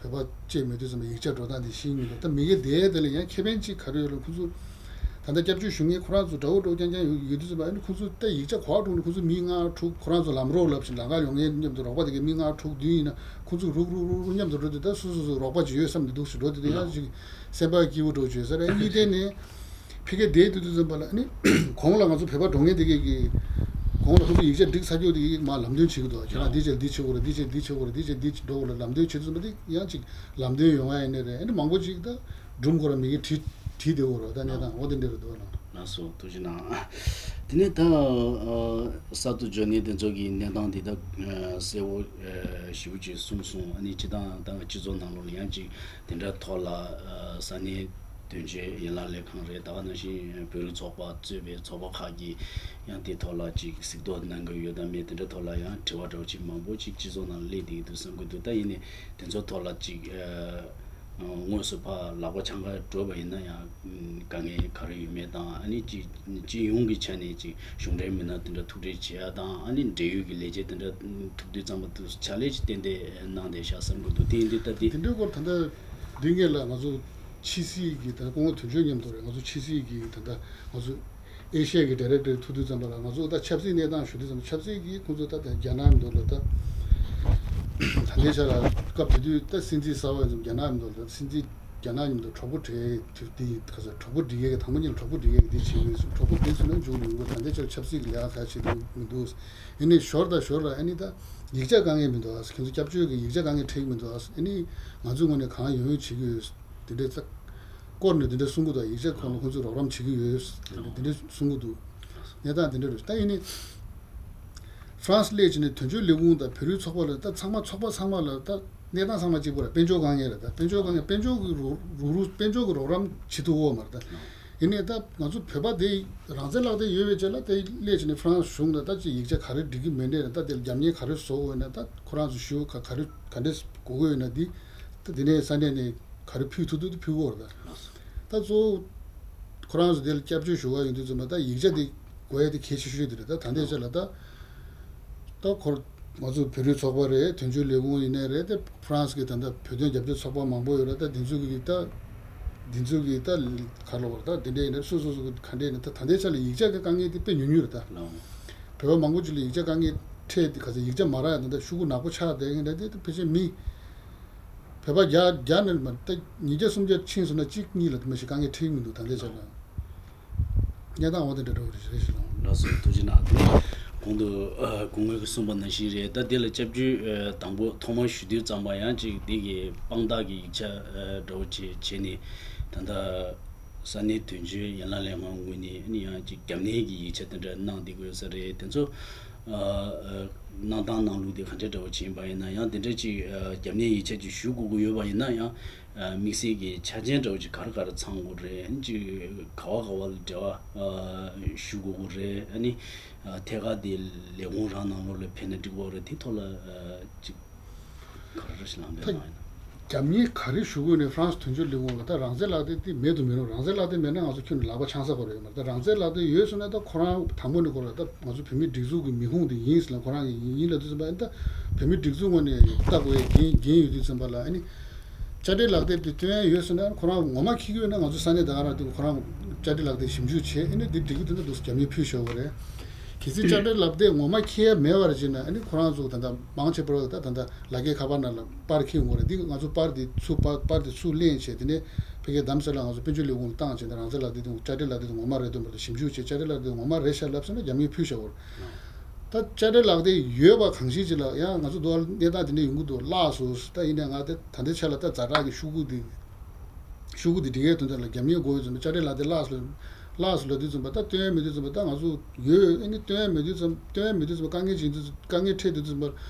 བོད་པ་བཅས་མེད་དུས་ཙམ་ཡིག་ཆ་འགྲོ་སྟངས་དེ་ཤེས་མི་འདུག་ད་མི་སྒེར་དེ་དེ་ལ་ཡང་ཁེ་ཕན་ཅིག་ག་རེ་ཡོད་ལ་ཁོ་ཚོ་ད་ལྟ་སྐྱབས་བཅོལ་ཞུ་མཁན་ཁོ་རང་ཚོ་དགྲ་བོ་འདྲ་བོ་རྐྱང་རྐྱང་ཡོད་ཡོད་དུས་ཙམ་པ་ཨ་ནི་ཁོ་ཚོ་ད་ཡིག་ཆ་གོ་བ་དྲུག་ནས་ཁོ་ཚོ་མི་ལྔ་དྲུག་ཁོ་རང་ཚོ་ལམ་རོགས་ལབ་བཞིན་ལམ་ཁ་ཡོང་མཁན་མཉམ་དུ་རོགས་པ་དེ་གའི་མི་ལྔ་དྲུག་བདུན་ཡིན་ན་ཁོ་ཚོ་རུག་རུག་རུག་རུག་མཉམ་དུ་འགྲོ་དུས་ད་སོ་སོ་སོ་རོགས་པ་ཅིག་ཡོད་བསམ་ནས་འདུག་ཞིག་འགྲོ་དུས་ད་ཡང་ཅིག་སེམས་པ་སྐྱིད་པོ་འདྲ་བོ་ཅིག་ཡོད་ས་རེད། གཉིས་དེ་ནས་ཕ་གིར་བསྡད་དུས་དུས་ཙམ་པ་ལ་ཨ་ནི་གོང་ལ་ང་ཚོ་བོད་པ་འགྲོ་མཁན་དེ་གའི་གི་གོང་ལ་ཁོ་ཚོ་ཡིག་ཆ་སྒྲིག་ཚར་རྒྱུ་དེ་གའི་མར་ལམ་སྟོན་བྱེད་ཀྱི་འདུག་ཁྱེད་རང་འདི་བྱས་འདི་བྱེད་དགོས་རེད། འདི་བྱས་འདི་བྱེད་དགོས་རེད། འདི་བྱས་འདི་འགྲོ་དགོས་རེད། ལམ་སྟོན་བྱེད་དུས་ཙམ་པ་དེ་ཡང་ཅིག་ལམ་སྟོན་ཡོང་ཡ་ཡིན་ནི་རེད། ཨ་ནི་མང་པོ་ཅིག་ད་སྒྲུང་ཁོ་རང་མི་གིས་བྲིས་བྲིས་བསྡད་ཡོད་རེད། ད་གནས་སྟངས་འོ་དེ་འདྲ་རེད་འདུག་ལགས། ལགས་སོ། ཐུགས་རྗེ་གནང་། དེ་ནས་ད་ཨ་གསར་དུ་འབྱོར་མཁན་དེ་ཚོ་གི་གནས་སྟངས་དེ་ད་ཨ་གསལ་བོ་ཨ་ཞེ་པོ་ཅིག་གསུངས་སོང་། ཨ་ནི་སྤྱིར་བཏང་ད་སྤྱི་ཚོགས་ནང་ལོགས་ལ་ཡང་ཅིག་དེ་འདྲ་ཐོག་ལ་ཨ་ས་གནས་དོན་གཅོད་ཡན་ལག་ལས་ཁང་རེད། ད་ག་ནང་བཞིན་བོད་རིགས་ཚོགས་པ་གཙོས་པའི་ཚོགས་པ་ཁག་གིས་ཡང་དེ་ཐོག་ལ་ཅིག་གཟིགས་རྟོག་གནང་གི་ཡོད་དམ་མེད་དེ་འདྲ་ཐོག་ལ་ཡང་དྲི་བ་འདྲ་བོ་ཅིག་མང་པོ་ཅིག་སྤྱི་ཚོགས་ནང་སླེབས་བསྡད་འདུག་བསམ་གྱི་འདུག་ད་ཡིན་ནའི་དེ་ཚོ་ཐོག་ལ་ཅིག་ཨ་དངོས་སུ་ཕར་ལག་པ་འཆང་ག་འགྲོ་བ་ཡིན་ན་ཡང་དཀའ་ངལ་ག་རེ་ཡོད་མེད་དང་། ཨ་ནི་སྤྱི་སྤྱི་ཡོངས་ཀྱི་ཆ་ནས་ཅིག་གཞུང་འབྲེལ་མི་སྣ་དེ་འདྲ་ཐུག་འཕྲད་བྱེད་ཡ་དང་། ཨ་ནི་འབྲེལ་ཡོད་ཀྱི་ལས་བྱེད་དེ་འདྲ་ཐུག་དུས་ཙམ་པ་དུ་ཕྱག་ལས་ཅིག་ཏན་ཏན་གནང་བསྡད་ཤག་བསམ་གྱི་འདུག་དེ་ཡིན་དུས་ད་དེ། དེ་འདྲའི་སྐོར་ད་ལྟ་འདི་སྔོན་ལ་ང་ཚོ་ཕྱི་སྲིད་ཀྱི་ད་སྐུ་ངོ་དོན་གཅོད་མཉམ་དུ་རེད། ང་ཚོ་ཕྱི་སྲིད་ཀྱི་ད་ལྟ་ང་ཚོ་ཨེ་ཤི་ཡ་གི་ཌི་རེག་ཊར་ཐུག་དུས་ཙམ་པ་ལ་ང་ཚོ་ད་ཆབ་སྲིད་གནས་སྟངས་ཞུ་དུས་ཙམ་པ་ཆབ་སྲིད་ཀྱི་ཁོང་ཚོ་ད་ལྟ་རྒྱ་ནག་མདོ་ལ་ད་ད་ལྟའི་ཆ་ལ་སྐབས་དེ་དུས་ད་སྲིད་འཛིན་གསར་པ་ཡིན་ཙམ་རྒྱ་ནག་མདོ་ལ་སྲིད་འཛིན་རྒྱ་ནག་མཉམ་དུ་གྲོགས་པོ་འབྲེལ་དུས་དེ་ག་ཚོད་གྲོགས་པོ་སྒྲིག་ཡས་ཀྱི་དང་པོ་ཉིད་ལ་གྲོགས་པོ་སྒྲིག་ཡས་ཀྱི་དེ་བྱེད་ཀྱི་ཡོད། གྲོགས་པོ་སྒྲིག་ཚུལ་ནང་འཇུག་མི་འགོ་ད་ལྟའི་ཆ་ལ་ཆབ་སྲིད་ཀྱི་ལས་ཀ་ག་བྱེད་ཀྱི་མི་འདུག་ཡིན་ནའི་ཞོར་དང་ཞོར་ལ་ཨ་ནི་ད་ཡིག་ཆ་དཀའ་ངལ་མི་འདུག་ཨ་ཁྱེད་ཚོ་སྐྱབས་བཅོལ་གྱི་ཡིག་ཆ་དཀའ་ངལ་འཕྲད་ཀྱི་མི་འདུག་ཨ་ནི་ང་ཚོའི་ངོས་ནས་གང་ཡོང་ཡོད་བྱེད་ཀྱི་ཡོད། དེ་འདྲའི་ཚ་སྐོར་ནས་དེ་འདྲ་གསུང་གི་འདུག་ཡིག་ཆ་ཁོ་ན་ཁོང་ཚོས་རོགས་རམ་བྱེད་ཀྱི་ཡོད། དེ་འདྲ་དེ་འདྲ་གསུང་གི་འདུག་གནས་སྟངས་དེ་འདྲ་རེད། ད་ཡིན་ནའི་ཧྥ་རན་སི་སླེབས་བྱས་ནས་དོན་གཅོད་ལས་ཁུངས་དང་བོད་རིགས་ཚོགས་པ་ལ་ད་ཚང་མ་ཚོགས་པ་ཚང་མ་ལ་ད་གནས་སྟངས་ཚང་མ་གཅིག་པ་རེད། དཔལ་འབྱོར་དཀའ་ངལ་རེད། ད་དཔལ་འབྱོར་དཀའ་ངལ་དཔལ་འབྱོར་གྱི་རོགས་རོགས་རུ་དཔལ་འབྱོར་གྱི་རོགས་རམ་བྱེད་ཐུབ་ཡོད་མ་རེད་ད། ཡིན་ནའི་ད་ང་ཚོ་བོད་པ་དེ་རང་བཙན་ལག་དེ་ཡོད་པའི་རྗེས་ལ་དེ་སླེབས་བྱས་ནས་ཧྥ་རན་སི་གཞུང་ལ་ད་ཅིག་ཡིག་ཆ་ག་རེ་འབྲི་གི་མེད་ནའི་ད་དེ་ལ་རྒྱབ་གཉེར་ག་རེ་བཟོ་དགོས་ན་ད་ཁོ་རང་ཚོ་ཞུ་ག་ག་རེ་ག་འདྲས་དགོས་ཀྱི་ཡོད་ན་དེ་ད་དེ་ནས་ས་གནས་ནས་ག་རེ་ཕུལ་ཐུབ་ཐུབ་དེ་ཕུལ་དགོས་རེད་ད། ད་གཙོ་བོ་ཁོ་རང་ཚོ་དེ་ལ་སྐྱབས་བཅོལ་ཞུ་ག་ཡོང་དུས་ཙམ་པ་ད་ཡིག་ཆ་དེ་དགོས་ཡ་དེ་གལ་ཆེ་ཤོས་དེ་རེད། ད་ད་ལྟའི་ཆ་ལ་ད་ད་ཁོ་ང་ཚོ་བོད་རིགས་ཚོགས་པ་རེད། དོན་གཅོད་ལས་ཁུངས་ཡིན་ནའི་རེད། དེ་ཧྥ་རན་སི་གི་ད་ལྟ་བོད་དོན་རྒྱབ་སྐྱོར་ཚོགས་པ་མང་པོ་ཡོད་རེད། ད་འདི་ཚོ་གི་ད་འདི་ཚོ་གི་ད་ག་ལབ་དགོས་རེད། ད་འདི་འདྲ་ཡིན་ན་སོ་སོ་སོ་གི་ག་འདྲ་ཡིན་ན་ད་ད་ལྟའི་ཆ་ལ་ཡིག་ཆ་གི་དཀའ་ངལ་དེ་དཔེ་ཉུང་ཉུང་རེད་ད། བོད་པ་མང་པོ་ཅིག་ལ་ཡིག་ཆ་དཀའ་ངལ་འཕྲད་དེ་ག་ཚོད་ཡིག་ཆ་མ་རག་ཡ་ད་ལྟ་ཤོག་གུ་ནག་པོ་ཆགས་བསྡད་མཁན་རེད། དེ་ད་ཕལ་ཆེར་མི་བོད་པ་བརྒྱ་བརྒྱ་ནས་མ་ད་ཉིས་བརྒྱ་སུམ་བརྒྱ་ཕྱིན་སོང་ན་གཅིག་གཉིས་ལ་དེ་མ་ཞིག་དཀའ་ངལ་འཕྲད་ཀྱི་མི་འདུག་ད་ལྟའི་ཆ་ལ། གནས་སྟངས་འོ་དེ་འདྲ་འགྲོ་གི་རེད་ཞེས་གསུངས། ལགས་སོ། ཐུགས་རྗེ་གནང་། དེ་ནས་ གོང་དུ་ཨ་སྐུ་ངོ་གིས་གསུངས་པ་ནང་བཞིན་རེད། ད་འདི་ལ་སྐྱབས་བཅོལ་ཨ་དང་པོ་ཐོག་མར་ཞུ་དུས་ཙམ་པ་ཡང་ཅིག་འདི་གི་དཔང་རྟགས་ཀྱི་ཡིག་ཆ་ཨ་འདྲ་བོ་ཅིག་བྱས་ནས། ད་ལྟ་ས་གནས་དོན་གཅོད་ཡན་ལག་ལས་ཁང་ངོས་ནས་ཨ་ནི་ཡང་ཅིག་རྒྱབ་གནས་ཀྱི་ཡིག་ཆ་དེ་འདྲ་གནང་བསྡད་ཀྱི་ཡོད་ས་རེད། དེ་ཚོ་ཨ་ཨ་གནང་སྟངས་གནང་ལུགས་དེ་ག་འདྲ་འདྲ་བོ་ཅིག་ཡིན་པ་ཡིན་ན། ཡང་དེ་འདྲ་ཅིག་ཨ་རྒྱབ་གནས་ཡིག་ཆ་ཅིག་ཞུ་དགོས་ཀྱི་ཡོད་པ་ཡིན་ན་ཡང་། ཨ་དམིགས་བསལ་གྱི་ཆ་རྐྱེན་འདྲ་བོ་ཅིག་ག་རེ་ག་རེ་ཚང་དགོས་རེད། ཨ་ནི་ཅིག་ག་བ་ག་བ་ལ་འབྲེལ་བ་ཨ་ཞུ་དགོས་ཀྱི་རེད། ཨ་ནི་ཨ་ཐད་ཀར་དེ་ལས་ཁུངས་རང་ནང་ལོགས་ལ་ཕེབས་ན་འགྲིག་གི་རེད། དེ་ཐོག་ལ་ཨ་ཅིག་ག་རེ་རེ་ཞིག་ལངས་ད་འདོད་གནང་ཡིན་ན། རྒྱབ་གཉེར་ག་རེ་ཞུ་དགོས་ནས་ཧྥ་རན་སི་དོན་གཅོད་ལས་ཁུངས་ལ་ད་རང་བཙན་ལག་དེབ་དེ་མེད་དུ་མི་རུང་། རང་བཙན་ལག་དེབ་མེད་ན་ང་ཚོ་ཁྱོན་ནས་ལག་པ་འཆང་ས་ཁོ་རང་ཡོད་མ་རེད། ད་རང་བཙན་ལག་དེབ་ཡོད་སོང་ན་ད་ཁོ་རང་དང་པོ་ནས་ཁོ་རང་ད་ང་ཚོ་བོད་མིའི་སྒྲིག་འཛུགས་ཀྱི་མི་ཁུངས་དེ་ཡིན་ཟེར་ན་ཁོ་རང་གི་ཡིན་ལབ་དུས་ཙམ་པ། ད་བོད་མིའི་སྒྲིག་འཛུགས་ངོས་ནས་ལྟ་དགོས་ཡ་འགན་འགན་ཡོད་དུས་ཙམ་པ་ལ། ཨ་ནི་དཔྱ་ཁྲལ་ལག་དེབ་དེ་སྟོན་ཡ་ཡོད་ཟེར་ན་ཁོ་རང་ངོ་མ་འཁྱེར་གྱི་ཡོད་ན་ང་ཚོ་ས་གནས་ད་ག་རང་དེ་ཁོ་རང་དཔྱ་ཁྲལ་ལག་དེབ་ཞིབ་འཇུག་བྱས། ཨ་ནི་འདི་འགྲིག་གི་འདུག་ན་འདུག་རྒྱབ་གཉེར་ཕུལ་བཞག་དགོས་རེད། གལ་སྲིད་དཔྱ་ཁྲལ་ལག་དེབ་ངོ་མ་འཁྱེར་ཡ་མེད་པ་རེད་ཅེ་ན། ཨ་ནི་ཁོ་རང་ཚོ་ད་ལྟ་མང་ཆེ་བར་ད་ད་ལྟ་ལག་འཁྱེར་ཁ་པར་ནང་ལ་པར་འཁྱེར་དགོས་རེད། འདི་ང་ཚོ་པར་དེ་ཚུར་པར་པར་དེ་ཚུར་ལེན་བྱས། དེ་ནས་ཕ་གིའི་རྡ་རམ་ས་ལ་ང་ཚོ་དཔལ་འབྱོར་ལས་ཁུངས་ལ་བཏང་བྱས་ནས་རང་བཙན་ལག་དེབ་དེ་དཔྱ་ཁྲལ་ལག་དེབ་དེ་ངོ་མ་རེད་འདུག་མ་རེད་ཞིབ་འཇུག་བྱས། དཔྱ་ཁྲལ་ལག་དེབ་ངོ་མ་རེད་ཤག་ལབ་སོང་ན་རྒྱབ་གཉེར་ཕུལ་བཞག་དགོས་རེད། ད་དཔྱ་ཁྲལ་ལག་དེབ་ཡོད་པ་གང་ཞིག་ཅིག་ལ་ཡང་ང་ཚོ་འདུག་གནས་སྟངས་དེ་འདྲ་ཡོང་གི་འདུག་བརླག་སོང་། ད་ཡིན་ནའི་ང་དེ་ད་ལྟའི་ཆ་ལ་ད་ཛ་དྲག་གི་ཤོག་གུ་དེ་ཤོག་གུ་དེ་སྒྲིག་ཡས་དོན་དག་ལ་རྒྱབ་གཉེར་དགོས་ཡོད་ཙམ་པ། དཔྱ་ཁྲལ་ལག་དེབ་བརླག་སོང་བརླག་སོང་ལབ་དུས་ཙམ་པ། ད་སྟོན་ཡས་མེད་དུས་ཙམ་པ་ད་ང་ཚོ་ཡོད། ཨ་ནི་སྟོན་ཡས་མེད་དུས་ཙམ་སྟོན་ཡས་མེད་དུས་ཙམ་པ་དཀའ་ངལ་ཅིག་ཡིན་དུས་དཀའ་ངལ་འཕྲད་དུས་ཙམ་པ་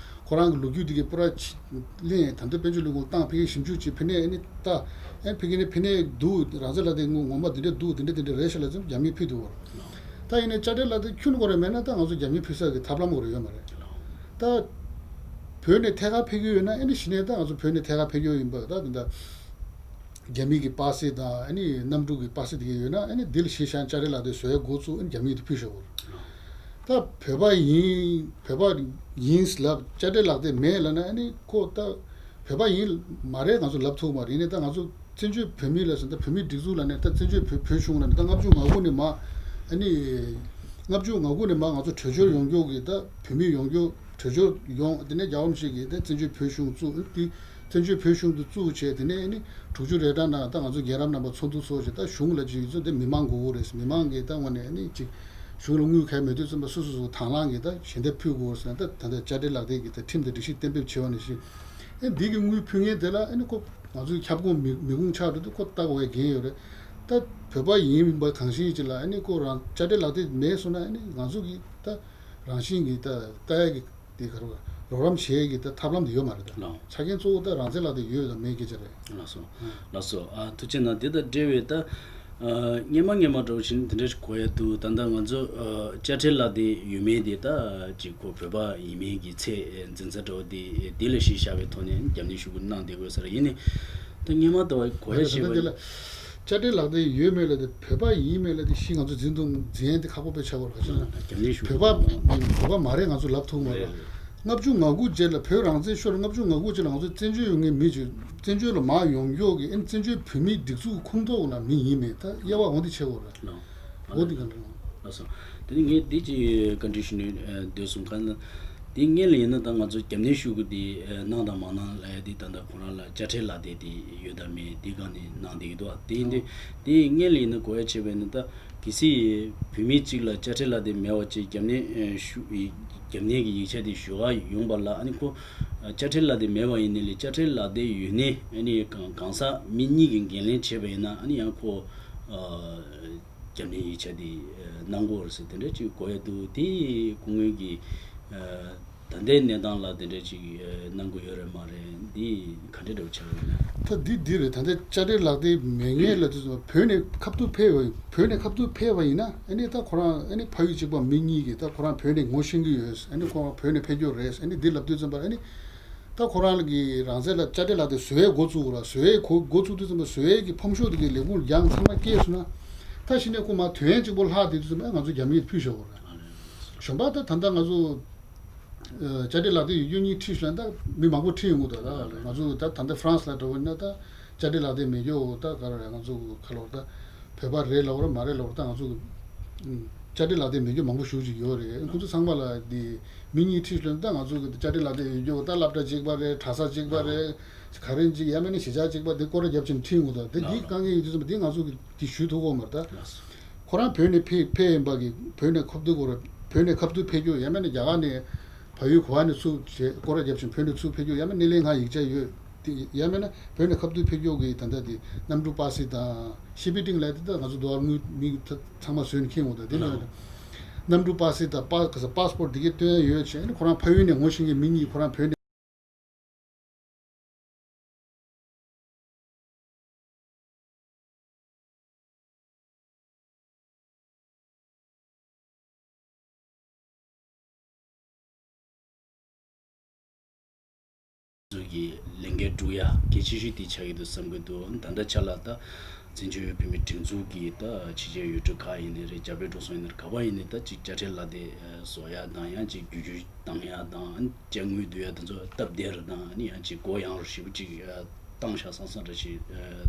ཁོ་རང་གི་ལོ་རྒྱུས་དེ་གའི་པུ་ར་ཕྱི་ལེན། ད་ལྟ་དཔལ་འབྱོར་ལས་ཁུངས་བཏང་ཕ་གིར་ཞིབ་འཇུག་བྱས། ཕ་ནས་ཨ་ནི་ད་ཨ་ཕ་གི་ནས་ཕ་ནས་འདུག་རང་བཙན་ལག་དེབ་ངོ་ངོ་མ་དེ་འདྲ་འདུག་དེ་འདྲ་དེ་འདྲ་རེད་ཤག་ལབ་ཙམ་རྒྱབ་གཉེར་ཕུལ་འདུག་བར། ད་ཡིན་ནའི་དཔྱ་ཁྲལ་ལག་དེབ་ཁྱོན་ནས་ཁོ་རང་མེད་ན་ད་ང་ཚོ་རྒྱབ་གཉེར་ཕུལ་ས་གི་ཐབས་ལམ་ཁོ་རང་ཡོད་མ་རེད། ད་བོད་ནས་ཐད་ཀར་ཕེབས་ཀྱི་ཡོད་ན་ཨ་ནི་གཞི་ནས་ད་ང་ཚོ་བོད་ནས་ཐད་ཀར་ཕེབས་ཀྱི་ཡོད་ཡིན་པ། ད་དེ་འདྲ་རྒྱ་མི་གི་པ་སེ་དང་ཨ་ནི་གནམ་གྲུ་གི་པ་སེ་དེ་གའི་ཡོད་ན། ཨ་ནི་འདི་ལ་གཞི་བཞག་དཔྱ་ཁྲལ་ལག་དེབ་བཟོ་ཡའི་འགོ་བཙུགས། ཨ་ནི་རྒྱབ་གཉེར་དེ་ཕུལ་བཞག་དགོས་རེད། ད་བོད་པ་ཡིན་བོད་པ་ཡིན་ལབ་དཔྱ་ཁྲལ་ལག་དེབ་མེད་ལབ་ན། ཨ་ནི་ཁོ་ད་བོད་པ་ཡིན་མ་རེད། ང་ཚོ་ལབ་ཐུབ་མ་རེད། ཡིན་ནའི་ད་ང་ཚོ་བཙན་བྱོལ་བོད་མི་ལ་ཟེར། ད་བོད་མིའི་སྒྲིག་འཛུགས་ལ་ནས་ད་བཙན་བྱོལ་བོད་བོད་གཞུང་ལ་ནས་ད་ལྔ་བཅུ་ང་དགུ་ནས་མ། ཨ་ནི་ལྔ་བཅུ་ང་དགུ་ནས་མ་ང་ཚོ་བྲོས་བྱོལ་ཡོང་རྒྱུ་གི་ད་བོད་མི་ཡོང་རྒྱུ་བྲོས་བྱོལ་ཡོང་། དེ་ནས་རྒྱལ་བ་རིན་པོ་ཆེ་གིས་ད་བཙན་བྱོལ་བོད་གཞུང་བཙུགས། དེ་བཙན་བྱོལ་བོད་གཞུང་དུ་བཙུགས་བྱས། དེ་ནས་ཨ་ནི་དྲུག་ཅུ་རེ་གྲངས་ནང་ད་ང་ཚོ་རྒན་རབས་རྣམ་པ་ཚོགས་འདུ་ཚོགས་བྱས། ད་གཞུང་ལ་ཅིག་ཡོད་ཚོད་དེ་མི་མང་དགོས་ཀྱི་རེད། མི་མང་གིས་ད་དངོས་གནས་ཨ་ནི་ཅིག་གཞུང་ལ་དངུལ་གང་མེད་དུས་ཙམ་པ་སོ་སོ་སོ་དང་བླངས་ཀྱིས་ད་ཞལ་འདེབས་ཕུལ་དགོས་ཟེར་ན། ད་ད་ལྟ་དཔྱ་ཁྲལ་ལག་དེབ་ཀྱི་ད་ཁྲིམས་དང་སྒྲིག་གཞི་གཏན་འབེབས་བྱས་པ་ནང་བཞིན། ཨེ་འདི་གི་དངུལ་ཕུལ་མཁན་དེ་ལ་ཨེ་ནི་ཁོ་ང་ཚོའི་ཁྱབ་ཁོངས་མི་མི་ཁུངས་ཆགས་འགྲོ་དུས་ཁོ་ལྟ་དགོས་པའི་འགན་ཡོད་རེད། ད་བོད་པ་ཡིན་པ་གང་ཞིག་ཅིག་ལ་ཨེ་ནི་ཁོ་རང་དཔྱ་ཁྲལ་ལག་དེབ་མེད་སོང་ན། ཨེ་ནི་ང་ཚོ་གི་ད་རང་བཞིན་གྱི་ད་ལྟ་ཡ་གི་དེ་ག་རེ་རོགས་རམ་བྱེད་ཡ་གི་ད་ཐབས་ལམ་དེ་ཡོད་མ་རེད། ད་ལགས། ཆ་རྐྱེན་གཙོ་བོ་ད་རང་བཙན་ལག་དེབ་ཡོད་དང་མེད་སྐད་ཆ་རེད། ལགས་སོ། ལགས་སོ། ཨ་ཐུགས་རྗེ་གནང་། དེ་དང་འབྲེལ་བའི་ད་ཨ་སྔོན་མ་སྔོན་མ་འདྲ་བོ་ཞིག་ནི་དེ་འདྲ་ཞིག་གོ་ཡ་འདུག་ད་ལྟ་ང་ཚོ་ཨ་དཔྱ་ཁྲལ་ལག་དེབ་ཡོད་མེད་དེ་ད་ཅིག་ཁོ་བོད་པ་ཡིན་མིན་གྱི་ཚད་འཛིན་ས་འདྲ་བོ་དེ་དེ་ལ་གཞི་བཞག་པའི་ཐོག་ནས་རྒྱབ་གཉེར་ཞུ་དགོས་གནང་བསྡད་དགོས་ས་རེད། ཡིན་ནའི་ད་སྔོན་མ་ལྟ་བུ་གོ་ཡ་ད་ལྟ་བྱས་པ་དེ་ལ་དཔྱ་ཁྲལ་ལག་དེབ་ཡོད་མེད་ལ་དེ། བོད་པ་ཡིན་མེད་ལ་དེ་གཞི་ང་ཚོ་འཛིན་ཐུབ་འཛིན་ཡ་དེ་ཁག་པོ་དཔེ་ཆགས་པ་རེད། ག་ཅི་ན་རྒྱབ་གཉེར་ཞུ་བོད་པ་བོད་པ་མ་རེད། ང་ཚོ་ལབ་ཐུབ་མ་རེད། ལྔ་བཅུ་ང་དགུ་རྗེས་ལ་བོད་རང་བཙན་ཤོར་ལྔ་བཅུ་ང་དགུ་རྗེས་ལ་ང་ཚོ་བཙན་བྱོལ་ཡོང་མཁན་མི་ཅིག་བཙན་བྱོལ་ལ་མར་ཡོང་མགྱོགས་ཀྱི་ཨེ་བཙན་བྱོལ་བོད་མིའི་སྒྲིག་འཛུགས་ཁོངས་གཏོགས་ལ་མི་ཡིན་མེད་ད་དབྱེ་བ་འོ་འདི་ཕྱེ་དགོས་རེད། ལགས། འོ་འདི་ག་རེད། ལགས་སོ། དེ་ནི་ངས་འདི་ཅིག་ག་འདྲ་ཞུ་ནས་འདོད་སོང་ག་ན། དེ་སྔོན་ལ་ཡིན་ན་ད་ང་ཚོ་རྒྱབ་གཉེར་ཞུ་དགོས་དེ་གནང་དང་མ་གནང་ལབ་ཡ་དེ་ད་ལྟ་ཁོ་རང་ལ་དཔྱ་ཁྲལ་ལག་དེབ་དེ་ཡོད་དང་མེད་དེ་སྒང་ནས་གནང་བསྡད་ཀྱི་འདུག་དེ་ཡིན་དུས་དེ་སྔོན་ལ་ཡིན་ན་གོ་ཡ་བྱས་པ་ཡིན་ན་ད། གལ་སྲིད་བོད་མི་གཅིག་ལ་དཔྱ་ཁྲལ་ལག་དེབ་མེད་པ་ཅིག་རྒྱབ་གཉེར་ཨ་ཞུ་རྒྱབ་གཉེར་གྱི་ཡིག་ཆ་དེ་ཞུ་ག་ཡོང་བ་ལ། ཨ་ནི་ཁོ་ཨ་དཔྱ་ཁྲལ་ལག་དེབ་མེད་པ་ཡིན་ནའི་ལས་དཔྱ་ཁྲལ་ལག་དེབ་ཡོད་ནའི་ཨ་ནི་གང་གང་ཟག་མི་གཉིས་ཀྱིས་འགན་ལེན་བྱས་པ་ཡིན་ན། ཨ་ནི་ཡང་ཁོ་ཨ་རྒྱབ་གཉེར་ཡིག་ཆ་དེ་ཨ་གནང་དགོས་རེད་ཟེར་དེ་འདྲ་ཅིག་གོ་ཡ་འདུག་དེ་སྐུ་ངོ་གིས་ཨ། ད་ལྟའི་གནས་སྟངས་ལ་དེ་འདྲ་ཅིག་ཨ་གནང་དགོས་ཡོད་རེད་མ་རེད། འདི་ག་འདྲ་འདྲ་བོ་ཆགས་ཡོད་ན། ད་འདི་འདི་རེད། ད་ལྟ་དཔྱ་ཁྲལ་ལག་དེབ་མེད་མཁན་ལ་དུས་ཙམ་པ་བོད་ནས་ཁ་ཐུག་ཕེབས་པ་ཡིན། བོད་ནས་ཁ་ཐུག་ཕེབས་པ་ཡིན་ན་ཨ་ནི་ད་ཁོ་རང་ཨ་ནི་ཕ་ཡུལ་གཅིག་པ་མི་གཉིས་ཀྱིས་ད་ཁོ་རང་བོད་ནས་ངོ་ཤེས་ཀྱི་ཡོད། ཨ་ནི་ཁོ་རང་བོད་ནས་ཕེབས་རྒྱུ་རེད། ཨ་ནི་འདི་ལབ་དུས་ཙམ་པ་ཨ་ནི་ད་ཁོ་རང་གི་རང་བཙན་ལ་དཔྱ་ཁྲལ་ལག་དེབ་བཟོ་ཡས་འགོ་བཙུགས་ར། བཟོ་ཡས་འགོ་འགོ་བཙུགས་དུས་ཙམ་པ་བཟོ་ཡས་ཀྱི་ཕོམ་ཤོག་དེ་གའི་ལས་ཁུངས་ལ་ཡང་ཚང་མ་སྐྱེལ་སོང་ན། ད་གཞི་ནས་ཁོ་མར་ཐོན་ཡས་གཅིག་པོ་ལྷག་དེ་དུས་ཙམ་པ་ཨ་ང་ཚོ་རྒྱབ་གཉེར་ཕུལ་བཞག་དགོས་ར། གཞན་པ་ད་ད་ལྟ་ང་ཚོ་ཨ་དཔྱ་ཁྲལ་ལག་དེབ་ཡོད་རྒྱུ་གཉིས་ཁྲིད་ཤོག་ལབ་ན་ད་མི་མང་པོ་ཁྲིད་ཡོང་གི་འདུག་ད་ང་ཚོ་ད་ད་ལྟ་ཧྥ་རན་སི་ལ་འགྲོ་བ་ཡིན་ན་ད་དཔྱ་ཁྲལ་ལག་དེབ་མེད་རྒྱུ་ད་ག་རེ་རེད། ང་ཚོ་ག་ལོར་ད་བོད་པ་རེད་ལབ་ར་མ་རེད་ལབ་ར། ད་ང་ཚོ་ཨ་དཔྱ་ཁྲལ་ལག་དེབ་མེད་རྒྱུ་མང་པོ་ཞེ་པོ་ཅིག་ཡོད་རེད། ཁོ་ཚོ་ཚང་མ་ལ་དེ་མི་གཉིས་ཁྲིད་ཤོག་ལབ་ན་ད་ང་ཚོ་གི་དཔྱ་ཁྲལ་ལག་དེབ་ཡོད་རྒྱུ་ད་སློབ་གྲྭ་གཅིག་པ་རེད། གྲྭ་ས་གཅིག་པ་རེད། ག་རེ་གཅིག་ཡང་མིན་ན་གཞིས་ཆགས་གཅིག་པ་དེ་སྐོར་ར་རྒྱབ་ཕྱིན་ཁྲིད་ཡོང་གི་འདུག་དེ་འདིའི་དཀའ་ངལ་ཡོད་དུས་ཙམ་པ་དེ་ང་ཚོ་གི་དེ་ཞུ་ཐུབ་ཀྱི་ཡོད་མ་རེད་ད། ཁོ་རང་བོད་ནས་ཕེབས་ཕེབས་ཡིན་པ་གི་བོད་ནས་ཁ་ཐུག་གོ་ར་ བོད་ནས་ཁ་ཐུག་ཕེབས་རྒྱུ། ཡང་མིན་ན་རྒྱ་གར་ནས་བལ་ཡུལ་ག་བ་ནས་ཚུར་བྱས་སྐོར་ར་བརྒྱབ་ཅིང་བོད་ནས་ཚུར་ཕེབས་རྒྱུ། ཡང་མིན་ན་སྣེ་ལེན་ཁང་ཡིག་ཆ་ཡོད་དེ། ཡང་མིན་ན་བོད་ནས་ཁ་ཐུག་ཕེབས་རྒྱུ་གི་ད་ལྟ་དེ་གནམ་གྲུ་པ་སེ་དང་ཤི་པི་ཏིང་ལབ་དེ། ད་ང་ཚོ་དོ་བར་དངུལ་མི་ཚང་མ་བཟོས་ནས་འཁྱེར་འོང་། ད་དེ་ལ་གནམ་གྲུ་པ་སེ་དང་པ་ག་ས་པ་སི་པོར་ཊི་དེ་གའི་སྟོན་ཡ་ཡོད་བྱས་ནས། ཁོ་རང་ཕ་ཡུལ་ནས་ངོ་ཤེས་མཁན་མི་གཉིས་ཁོ་རང་བོད་ནས། ཚོ་གི་ལས་འགན་སྒྲུབ་ཡ་གལ་ཆེ་ཤོས་དེ་ཆགས་ཀྱི་འདུག་བསམ་གྱི་འདུག་ད་ལྟ་ཆ་ལ་ད་བཙན་བྱོལ་བོད་མིའི་སྒྲིག་འཛུགས་ཀྱི་ད་ཕྱི་རྒྱལ་ཡུལ་གྲུ་ཁག་ཡིན་ནའི་རེད། རྒྱ་བལ་འབྲུག་གསུམ་ཡིན་ནའི་རེད། ག་པར་ཡིན་ནའི་ད་ཅིག་དཔྱ་ཁྲལ་ལག་དེབ་བཟོ་ཡ་དང་། ཡང་ཅིག་བསྒྱུར་བཅོས་བཏང་ཡ་དང་། ཨ་ནི་དཔྱ་དངུལ་བསྡུ་ཡ་དེ་ཚོ་སྟབས་བདེ་རུ་དང་། ཨ་ནི་ཡང་ཅིག་གུ་ཡངས་རུ་ཞེ་པོ་ཅིག་བཏང་བཞག་བསམ་བསམ་འདྲ་ཞིག་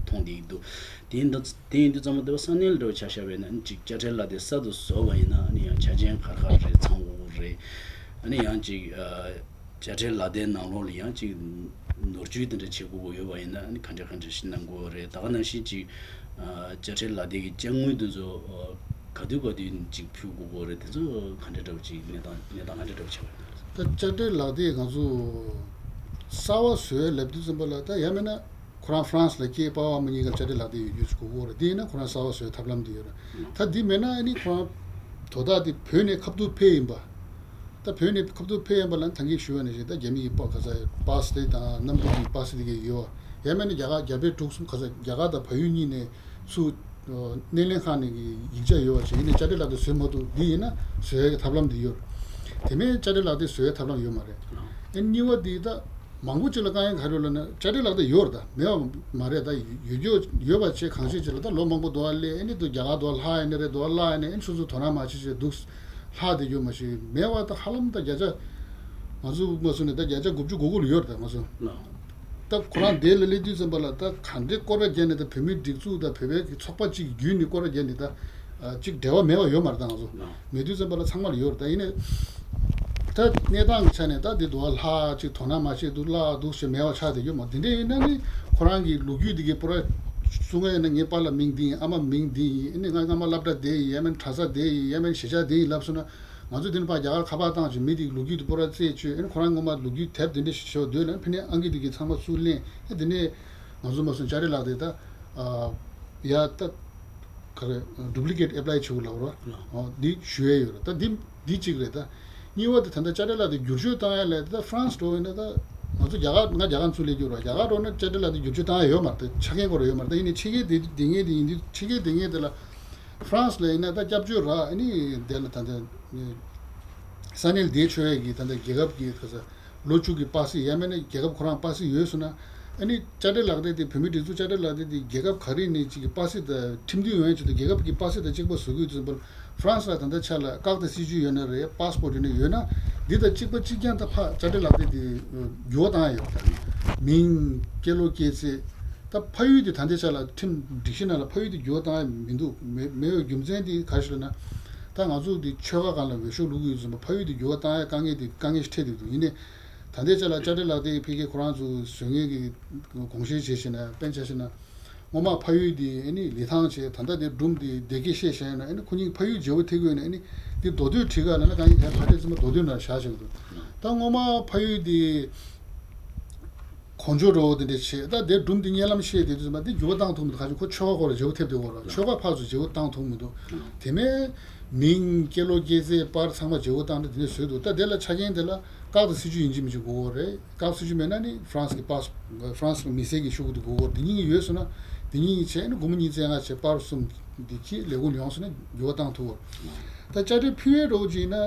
མཐོང་བསྡད་ཀྱི་འདུག་དེ་ཡིན་ད། དེ་ཡིན་དུས་ཙམ་པ་དེ་བ་ས་གནས་ལ་འགྲོ་ཆ་བཞག་པ་ཡིན་ན། ཨ་ནི་ཅིག་དཔྱ་ཁྲལ་ལག་དེབ་གསར་དུ་བཟོ་བ་ཡིན་ན། ཨ་ནི་ཡང་ཆ་རྐྱེན་ག་རེ་ག་རེ་ཚང་དགོས་རེད། ཨ་ནི་ཡང་ཅིག་ཨ་དཔྱ་ཁྲལ་ལག་དེབ་ནང་ལོགས་ལ་ཡང་ཅིག་ནོར་བཅོས་དེ་འདྲ་བྱེད་དགོས་ཀྱི་ཡོད་པ་ཡིན་ན། ཨ་ནི་ག་འདྲ་ག་འདྲ་ཞིག་གནང་དགོས་རེད། ད་ག་ནང་བཞིན་ཅིག་ཨ་དཔྱ་ཁྲལ་ལག་དེབ་ཀྱི་དཔྱ་དངུལ་དེ་ཚོ་ཨ་ག་དུས་ག་དུས་ཅིག་ཕུལ་དགོས་ཀྱི་རེད། དེ་ཚོ་ག་འདྲ་འདྲ་བོ་ཅིག་གནས་སྟངས་གནས་སྟངས་ག་འདྲ་འདྲ་བོ་ཆགས་ཡོད་ན། ད་དཔྱ་ཁྲལ་ལག་དེབ་ང་ཚོ་གསར་པ་བཟོས་ལབ་དུས་ཙམ་པ་ལ། ད་ཡང་མིན་ན་ཁོ་རང་ཧྥ་རན་སི་ལ་སྐྱེས་པ་ཕ་མ་གཉིས་ཀ་དཔྱ་ཁྲལ་ལག་དེབ་ཡོད་རྒྱུ་ཅིག་དགོས་ཀྱི་རེད། དེ་ཡིན་ན་ཁོ་རང་གསར་པ་བཟོས་ཐབས་ལམ་དེ་ཡོད་རེད། ད་འདི་མེད་ན་ཨ་ནི་ཁོ་རང་དོ་བདག་དེ་བོད་ནས་ཁ་ཐུག་ཕེབས་ཡིན་པ། ད་བོད་ནས་ཁ་ཐུག་ཕེབས་ཡིན་པ་ལ་ད་གིན་ཞུས་པ་ནང་བཞིན་ད་རྒྱ་མི་གི་པ་ག་ས་པ་སེ་དང་གནམ་གྲུ་གི་པ་སེ་དེ་གའི་ཡོད་པ། ཡང་མིན་ན་རྒྱ་གར་རྒྱ་བལ་འབྲུག་གསུམ་ག་ས་རྒྱ་གར་དང་བལ་ཡུལ་གཉིས་ནས་ཚུར་སྣེ་ལེན་ཁང་ནས་ཀྱི་ཡིག་ཆ་ཡོད་པ་ཞིག་ཡིན་ན་དཔྱ་ཁྲལ་ལག་དེབ་བཟོས་མ་ཐུབ། འདི་ཡིན་ན་བཟོ་ཡ་གི་ཐབས་ལམ་འདི་ཡོད། དེ་མིན་དཔྱ་ཁྲལ་ལག་དེབ་བཟོ་ཡ་ཐབས་ལམ་ཡོད་མ་རེད། ཨ་གཉིས་པ་འདི་ད་མང་པོ་ཅིག་ལ་དཀའ་ངལ་ག་རེ་ཡོད་ལབ་ན། དཔྱ་ཁྲལ་ལག་དེབ་ཡོད་རེད། ད་མེད་པ་མ་རེད། ད་ཡོད་རྒྱུ་ཡོད་པ་བྱས་གང་ཤེས་ཅིག་ལ་ད་ལོ་མང་པོ་འདུག་ཨ་ལས། ཨ་ནི་ད་རྒྱ་གར་འདུག་ཨ་ལྷག་ཡ་ནི་རེད། འདུག་ཨ་ལྷག་ཡ་ནི། ཨ་ནི་སོ་སོ་དོ་སྣང་མ་བྱེད་བྱས་འདུག་ལྷག་བསྡད་རྒྱུ་མ་ཞིག་མེད་པ། ད་ཧ་ལམ་ད་བརྒྱ་ཆ་ང་ཚོ་མ་སོང་ནས་ད་བརྒྱ་ཆ་དགུ་བཅུ་གོ་དགུ་ལ་ཡོད་རེད། ད་ང་ཚོ་ལགས། ད་ཁོ་རང་དེ་ལ་སླེབས་དུས་ཙམ་པ་ལ་ད་ག་འདྲའི་སྐོར་ར་བརྒྱབ་ནས། ད་བོད་མིའི་སྒྲིག་འཛུགས་དང་བོད་པའི་གི་ཚོགས་པ་གཅིག་བརྒྱུད་ནས་སྐོར་ར་བརྒྱབ་ནས། ད་ཨ་གཅིག་འབྲེལ་བ་མེད་པ་ཡོད་མ་རེད། ད་ང་ཚོ་ལགས། མེད་དུས་ཙམ་པ་ལ་ཚང་མ་ལ་ཡོད་རེད། ད་ཡིན་ནའི་ད་གནས་སྟངས་ཀྱི་ཆ་ནས་ད་དེ་འདུག་ཨ་ལྷག་ཅིག་དོ་སྣང་མ་བྱེད་འདུག་ལྷག་འདུག་ཞེས་མེད་པ་ཆགས་བསྡད་ཡོད་མ། དེ་འདྲ་ཡིན་ན་ནི་ཁོ་རང་གི་ལོ་རྒྱུས་དེ་གའི་པོ་ར་གསུང་གི་ཡིན་ན། ངའི་པཱ་ལགས་མིང་འདི་ཡིན། ཨ་མ་མིང་འདི་ཡིན། ཨ་ནི་ང་སྔ་མ་སློབ་གྲྭ་དེ་ཡིན། ཡང་མིན་གྲྭ་ས་དེ་ཡིན། ཡང་མིན་གཞིས་ཆགས་དེ་ཡིན་ལབ་སོང་ན། ང་ཚོས་དེ་ནས་ཕར་རྒྱ་གར་ཁ་པར་བཏང་བྱས་མི་དེའི་ལོ་རྒྱུས་དེ་པོ་ར་རྩད་གཅོད། ཨ་ནི་ཁོ་རང་སྔོན་མ་ལོ་རྒྱུས་དེབ་དེ་འདྲ་ཞིག་ཞོག་འདོད་ལ། ཨ་ནི་ཕ་ནས་ཨང་ཀི་དེ་གའི་ཚང་མ་ཚུར་ལེན། ཨ་དེ་ནས་ང་ཚོ་མ་སོང་དཔྱ་ཁྲལ་ལག་དེབ་ད་ཨ་ཡ་ད་ག་རེ་ཌུབ་ལི་ཀེཊ་ཨེབ་ལའི་བྱེད་དགོས་ལབ་རོགས། ཨོ་འདི་ཞུ་ཡས་ཡོད་རེད། ད་འདི་འདི་གཅིག་རེད། ད་གཉིས་པ་དེ་ད་ལྟ་དཔྱ་ཁྲལ་ལག་དེབ་བསྒྱུར་བཅོས་བཏང་ཡ་ལས། ད་ཧྥ་རན་སི་འགྲོ་ཡིན་ན། ད་ང་ཚོ་རྒྱ་གར་ང་རྒྱ་གར་ཚུར་སླེབས་རྒྱུ་རེད། རྒྱ་གར་འགྲོ་ན་དཔྱ་ཁྲལ་ལག་དེབ་བསྒྱུར་བཅོས་བཏང་ཡ་ཡོད་མ་རེད། ད་ཆ་རྐྱེན་སྐོར་ཡོད་མ་རེད། ད་ཡིན་ནའི་ཕྱི་རྒྱལ་དེ་དེ་སྔའི་དེ་ཡིན་དུས། ཕྱི་རྒྱལ་དེ་སྔའི་དེ་ལ་ཧྥ་རན་སི་ལ་ཡིན་ན་ད་སྐྱབས་བཅོལ་རག་ཨ་ནི་དེ་ལ་ད་ལྟ་ས་གནས་ལ་བསྡད་ཆོག་ཡས་ཀྱི་ད་ལྟ་རྒྱལ་ཁབ་ཀྱི་ག་ས་ལོ་བཅུ་གི་པ་སེ། ཡང་མིན་ན་རྒྱལ་ཁབ་ཁོ་རང་པ་སེ་ཡོད་སོང་ན། ཨ་ནི་དཔྱ་ཁྲལ་ལག་དེབ་དེ་བོད་མིའི་སྒྲིག་འཛུགས་དཔྱ་ཁྲལ་ལག་དེབ་དེ་རྒྱལ་ཁབ་ག་རེ་ནས་ཅིག་གི་པ་སེ་དང་ཁྲིམས་མཐུན་ཡོང་ཡས་ཆེད་དུ་རྒྱལ་ཁབ་ཀྱི་པ་སེ་དང་གཅིག་པ་བཟོ་དགོས་དུས་ཙམ་པར། ཧྥ་རན་སི་ལ་ད་ལྟ་ཆ་ལ་ཀར་ཏི་སྲིད་ཇུས་ཡོད་ན་རེད། པ་སི་པོར་ཊི་ཡོད་ན་ཡོད་ན། འདི་དང་གཅིག་པ་གཅིག་རྐྱང་ད་ཕར་དཔྱ་ཁྲལ་ལག་དེབ་དེ་འགྱུར་བ་བཏང་ཡ་ཡོད་རེད། མིང་སྐྱེས་ལོ་སྐྱེས་ཚེས། ད་ཕ་ཡུལ་དེ་ད་ལྟའི་ཆ་ལ་ཁྲིམས་སྒྲིག་གཞི་ནང་ལ་ཕ་ཡུལ་དེ་འགྱུར་བ་བཏང་ཡ་མི་འདུག་མེད་མེད་པའི་རྒྱུ་མཚན་དེ་ག་རེ་ཞིག་ལབ་ན། ད་ང་ཚོ་དེ་ཆོལ་ཁ་སྒང་ལ་འོས་ཤོག་བླུག་གི་ཡོད་ཙམ་པ། ཕ་ཡུལ་དེ་འགྱུར་བ་བཏང་ཡ་དཀའ་ངལ་དེ་དཀའ་ངལ་ཞིག་འཕྲད་བསྡད་འདུག་ཡིན་ནའི་ད་ལྟའི་ཆ་ལ་དཔྱ་ཁྲལ་ལག་དེབ་ཕ་གིའི་ཁོ་རང་ཚོ་བཟོ་མཁན་གྱི་དགོངས་བཞེས་བྱས་བྱས་ན། དཔེར་ན་ཆ་བཞག་ན། སྔོན་མ་ཕ་ཡུལ་དེ་ཨ་ནི་ལི་ཐང་བྱས། ད་ལྟ་དེ་སྒྲུང་དེ་བདེ་སྐྱིད་བཤད་བཞག་ན། ཨ་ནི་ཁོ་གཉིས་ཕ་ཡུལ་བརྗེ་པོ་ཐེབས་ཀྱི་ཡོད་ན། ཨ་ནི་དེ་མདོ་སྟོད་བྲིས་ག་ལབ་ན། གང་ཡིན་ཡ་ཕ་དེ་ཚོ་མདོ་སྟོད་ནང་བཞག་བཞག་འདུག་ད་སྔོན་མ་ཕ་ཡུལ་དེ་གོ་འཇོ་རོ་དེ་འདྲ་བྱས། ད་དེ་སྒྲུང་དེ་གཉའ་ལམ་བཤད་དེ་དུས་ཙམ་པ་དེ་འགྱུར་བ་བཏང་ཐུབ་མི་འདུག་ཁ་ཅིག་ཁོ་ཆོལ་ཁ་སྐོར་ལ་བརྗེ་པོ་ཐེབས་བསྡད་ཡོད་རེད། ཆོལ་ཁ་ཕར་ཚུར་བརྗེ་པོ་བཏང་ཐུབ་མི་འདུག་དེ་མིན་མིང་སྐྱེས་ལོ་སྐྱེས་ཚེས་པར་ཚང་མ་བརྗེ་པོ་བཏང་ནས་དེ་འདྲ་བཟོས་འདུག་ད་དེ་ལ་ཆ་རྐྱེན་དེ་ལ་ཀག་དང་སྲིད་ཇུས་ཡིན་གཅིག་མིན་གཅིག་དགོས་ཀྱི་རེད། ཀག་སྲིད་ཇུས་མེད་ན་ནི་ཧྥ་རན་སི་གི་པཱ་སི། ཧྥ་རན་སི་གི་མི་སེར་གྱི་ཤོག་གུ་དེ་དགོས་ཀྱི་རེད། དེ་གཉིས་ཡོད་སོང་ན། དེ་གཉིས་བྱས་ནས་སྒོར་མོ་ཉིས་བརྩེགས་ལྔ་བྱས་པར་གསུམ་འདི་གྱིས་ལས་ཁུངས་ཡོང་སོང་ན་འགྱུར་བ་བཏང་ཐུབ་ཀྱི་རེད། ད་དཔྱ་ཁྲལ་ཕུལ་ཡས་འདྲ་བོ་ཅིག་ཡིན་ན།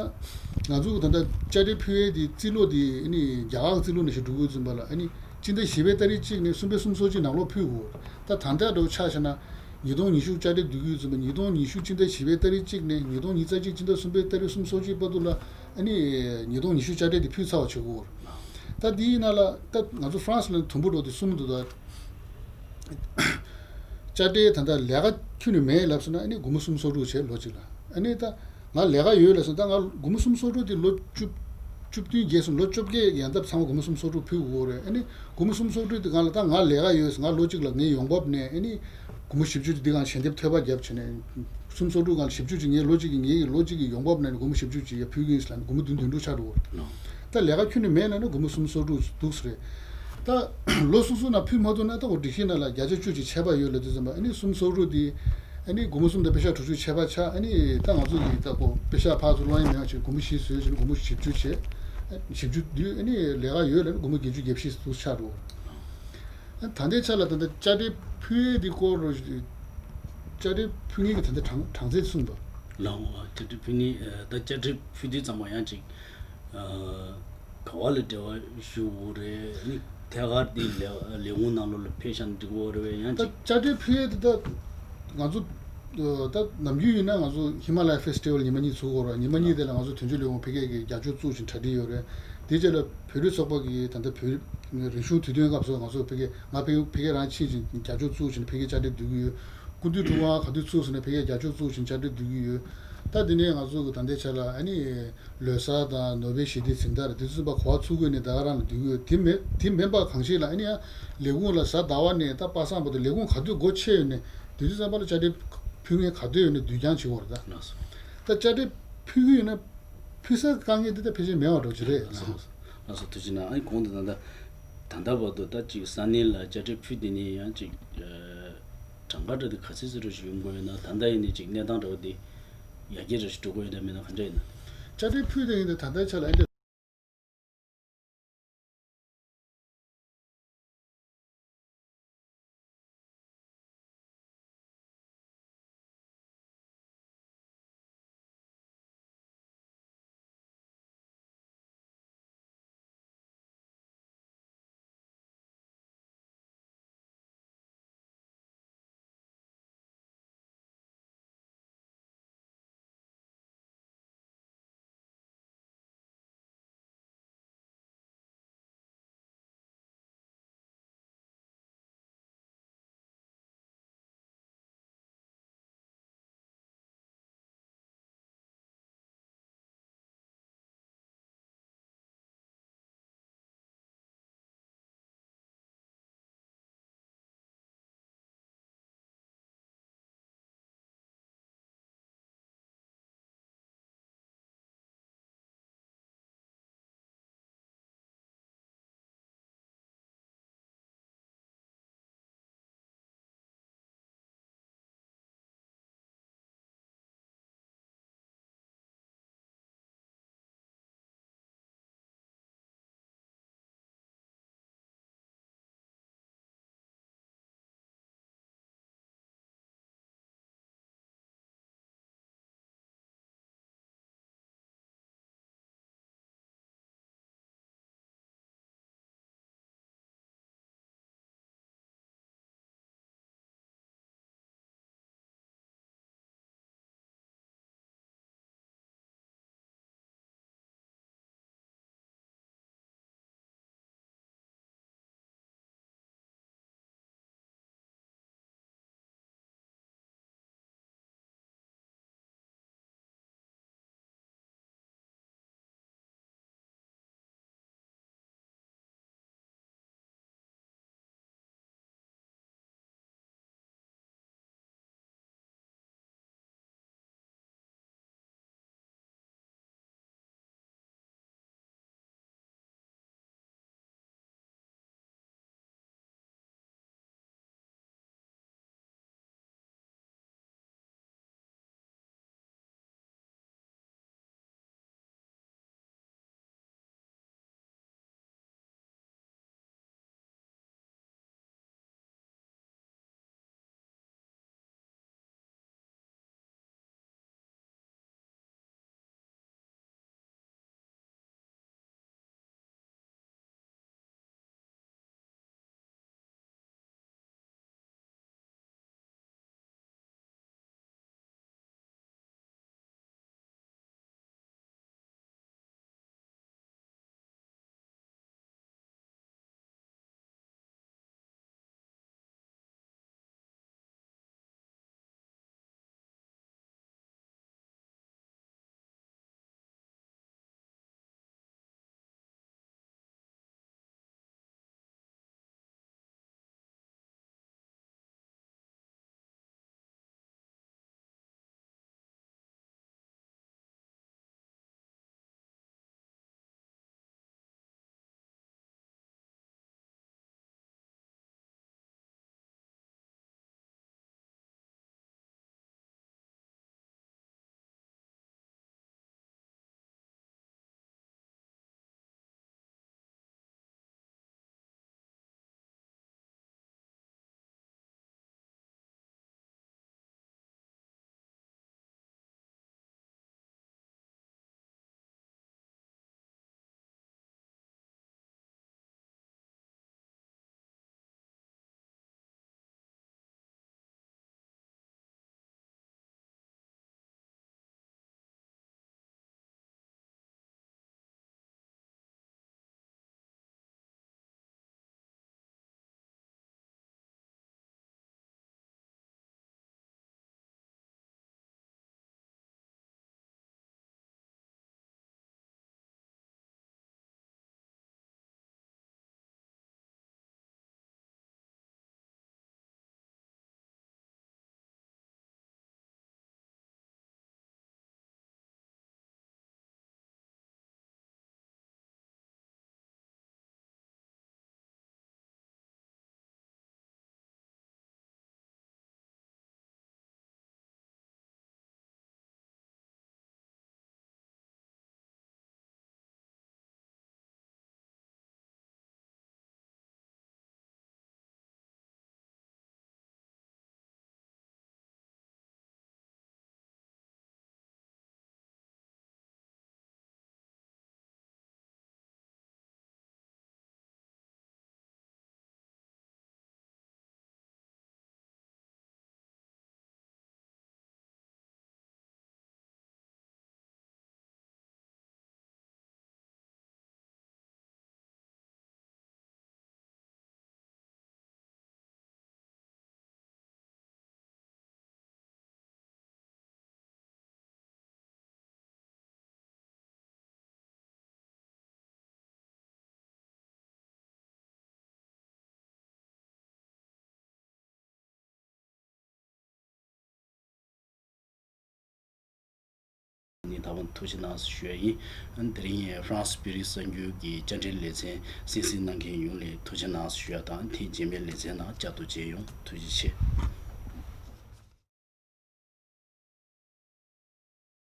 ང་ཚོ་ད་ལྟ་དཔྱ་ཁྲལ་ཕུལ་ཡས་དེ་རྩིས་ལོ་དེ་ཨ་ནི་རྒྱ་གར་གྱི་རྩིས་ལོ་ནང་བཞིན་འགྲོ་དགོས་ཙམ་པ་ལ། ཨ་ནི་སྤྱི་ཟླ་བཞི་པའི་ཏ་རིག་གཅིག་ནས་གསུམ་པའི་གསུམ་སོ་གཅིག་ནང་ལོགས་ཕུལ་དགོས། ད་ད་ལྟ་འདྲ་བོ་ཆ་བཞག་ན། ཉིས་སྟོང་ཉི་ཤུ་དཔྱ་ཁྲལ་བསྡུ་གི་ཡོད་ཙམ་པ། ཉིས་སྟོང་ཉི་ཤུ་སྤྱི་ཟླ་བཞི་པའི་ཏ་རིག་གཅིག་ནས་ཉིས་སྟོང་ཉི་ཤུ་རྩ་གཅིག་སྤྱི་ཟླ་གསུམ་པའི་ཏ་རིག་གསུམ་སོ་གཅིག་བར་དུ་ལ། ཨ་ནི་ཉིས་སྟོང་ཉི་ཤུ་དཔྱ་ཁྲལ་དེ་ཕུལ་ཚར་བ་བྱེད་དགོས། ད་དེའི་ནང་ལ་ད་ང་ཚོ་ཧྥ་རན་སི་ལ་དུམ་བུ་འདྲ་བོ་དེ་གསུམ་འདུག་ད་དཔྱ་ཁྲལ་ད་ལྟ་ལས་ཀ་ཁྱོན་ནས་མེད་ལབ་སོང་ན། ཨ་ནི་སྒོར་མོ་གསུམ་སོ་དྲུག་བྱས་ལོ་གཅིག་ལ། ཨ་ནི་ད་ང་ལས་ཀ་ཡོད་ལབ་སོང་། ད་ང་སྒོར་མོ་གསུམ་སོ་དྲུག་དེ་ལོ་བཅུ་བཅུ་བདུན་བརྒྱད་སོང་། ལོ་བཅོ་བརྒྱད་ཡན་འདབ་ཚང་མ་སྒོར་མོ་གསུམ་སོ་དྲུག་ཕུལ་དགོས་རེད། ཨ་ནི་སྒོར་མོ་གསུམ་སོ་དྲུག་དེ་སྒང་ལ་ད་ང་ལས་ཀ་ཡོད་སོང་། ང་ལོ་གཅིག་ལ་ངའི་ཡོང་འབབ་ནས་ཨ་ནི་སྒོར་མོ་བཞི་བཅུ་དེ་འདི་སྒང་ཞལ་འདེབས་ཐོལ་པ་བརྒྱབ་བྱས་ནས། གསུམ་སོ་དྲུག་སྒང་ལ་བཞི་བཅུ་ཅིག་ངའི་ལོ་གཅིག་གི་ངའི་ལོ་གཅིག་གི་ཡོང་འབབ་ནང་ནས་སྒོར་མོ་བཞི་བཅུ་ཅིག་ཡར་ཕུལ་གྱི་ཡིན་ཟེར་ལབ་ནས་སྒོར་མོ་བདུན་བདུན་ཕྲུག་ཆགས་འགྲོ་གི་རེད། ད་ལས་ཀ་ཁྱོན་ནས་མེད་ན་ནི་སྒོར་མོ་གསུམ་སོ་དྲུག་འདུག་ཟེར་རེད། ད་ལོ་སོ་སོ་ནང་ཕུལ་མ་ཐུབ་ན་ད་ཁོ་སྒྲིག་གཞི་ནང་ལ་བརྒྱ་ཆ་བཅུ་ཅིག་ཆད་པ་ཡོད་ལབ་དུས་ཙམ་པ་ཨ་ནི་གསུམ་སོ་དྲུག་དེ་ཨ་ནི་སྒོར་མོ་གསུམ་དང་པེ་ཤག་དྲུག་ཅུ་ཆད་པ་ཆགས། ཨ་ནི་ད་ང་ཚོ་གི་ད་ཁོ་པེ་ཤག་ཕར་ཚུར་སློག་ཡ་མེད་པ་བྱས་སྒོར་མོ་བཞི་བཟོས་བྱས་ནས་སྒོར་མོ་བཞི་བཅུ་བྱས། བཞི་བཅུ་དུས་ཨ་ནི་ལས་ཀ་ཡོད་ལབ་ནས་སྒོར་མོ་བརྒྱད་ཅུ་གྱ་བཞི་ཟུར་ཆགས་འགྲོ། ད་ལྟའི་ཆ་ལ་ད་ལྟ་དཔྱ་ཁྲལ་ཕུལ་ཡས་དེ་སྐོར་རུ་དཔྱ་ཁྲལ་ཕུལ་མཁན་གྱི་ད་ལྟ་གྲངས་གྲངས་ཚད་གསུངས་པ། ལའོ། དཔྱ་ཁྲལ་ཕུལ་མཁན་ད་དཔྱ་ཁྲལ་ཕུལ་དུས་ཙམ་པ་ཡང་ཅིག་ག་བ་ལ་འབྲེལ་བ་ཞུ་དགོས་རེད། ཨ་ནི་ཐད་ཀར་དེ་ལས་ལས་ཁུངས་ནང་ལོགས་ལ་ཕེབས་བཞག་ན་འགྲིག་གི་རེད་པས། ཡང་ད་ཅིག་དཔྱ་ཁྲལ་ཕུལ་ཡས་དེ་ད་ང་ཚོ་ད་ནམ་རྒྱུན་ཡིན་ན་ང་ཚོ་ཧི་མ་ལ་ཡ་ཕེ་སི་ཊི་ཝལ་ཉི་མ་གཉིས་ཚུགས་ཀྱི་ཡོད་རེད། ཉི་མ་གཉིས་དེ་ལ་ང་ཚོ་དོན་གཅོད་ལས་ཁུངས་ཕ་གིར་གྱི་རྒྱབ་སྐྱོར་བཙུགས་བྱས་གྲ་སྒྲིག་ཡོད་རེད། དེ་རྗེས་ལ་བོད་རིགས་ཚོགས་པ་གིས་ད་ལྟ་བོད་རིགས་རིག་གཞུང་དུས་སྟོན་སྐབས་སུ་ང་ཚོ་ཕ་གི་ང་ཕ་གི་ཕ་གི་རང་ཕྱིན་ཅིང་རྒྱབ་སྐྱོར་བཙུགས་བྱས་ནས་ཕ་གི་དཔྱ་ཁྲལ་བསྡུ་གི་ཡོད། སྐུ་མདུན་དྲུང་པ་ག་དུས་ཚུགས་ཟེར་ནས་ཕ་གི་རྒྱབ་སྐྱོར་བཙུགས་བྱས་ནས་དཔྱ་ཁྲལ་བསྡུ་གི་ཡོད། ད་དེ་ནས་ང་ཚོ་གི་ད་ལྟའི་ཆ་ལ་ཨ་ནི་ལོ་གསར་དང་ནོ་བེལ་ཞི་བདེའི་འཛིན་གྲྭ་རེད། དེ་ཚོ་ཚུད་པ་གོ་བ་ཚུགས་དགོས་ནས་ད་ག་རང་ལ་བསྡུ་གི་ཡོད། དེ་མེད་དེ་མིན་པ་གང་ཞིག་ལ་ཨ་ནི་ཡང་ལས་ཁུངས་ལ་གཟའ་ཟླ་བ་ནས་ད་པ་སངས་བར་དུ་ལས་ཁུངས་ག་དུས་སྒོ་ཕྱེ་ཡོད་ནས་དེ་དུས་ཙམ་པ་ལ་དཔྱ་ཁྲལ་ཕུལ་མཁན་ག་དུས་ཡོད་ནས་བསྡུ་རྐྱང་བྱེད་དགོས་རེད་ད། ལགས་སོ། ད་དཔྱ་ཁྲལ་ཕུལ་གི་ཡོད་ན། ཕུལ་ས་དཀའ་ངལ་འདི་ད་ཕལ་ཆེར་མེད་པ་འདྲ་བོ་ཅིག་རེད། ལགས་སོ། ལགས་སོ། ཐུགས་རྗེ་གནང་། ཨ་ནི་གོང་དུ་ད་ལྟ་ད་ལྟ་བར་དུ་ད་ཅིག་ས་གནས་ལ་དཔྱ་ཁྲལ་ཕུལ་དེ་ནས་ཡང་ཅིག་གྲངས་ཀ་འདྲ་དེ་ག་ཚོད་ཙམ་རེ་ཞིག་ཡོང་གི་ཡོད་ན། ད་ལྟ་ཡིན་ནའི་ཅིག་གནས་སྟངས་འདྲ་བོ་དེ་ཡར་རྒྱས་རེ་ཞིག་འགྲོ་གི་ཡོད་ན་མེད་ན་ག་འདྲ་ཡིན་ན། དཔྱ་ཁྲལ་ཕུལ་དེ་ཡིན་ན་ད་ལྟའི་ཆ་ལ་ཨེ་འདྲ། ད་བར་ཐུགས་རྗེ་གནང་ཞུ་ཡ་ཡིན། དེ་རིང་ཧྥ་རན་སི་པེ་རིས་གསར་འགྱུར་གྱི་བཅར་འདྲིའི་ལེ་ཚན་གསན་གཟིགས་གནང་མཁན་ཡོངས་ལ་ཐུགས་རྗེ་གནང་ཞུ་ཡ་དང་། ཐེངས་རྗེས་མའི་ལེ་ཚན་ནང་བསྐྱར་དུ་མཇལ་ཡོང་། ཐུགས་རྗེ་ཆེ།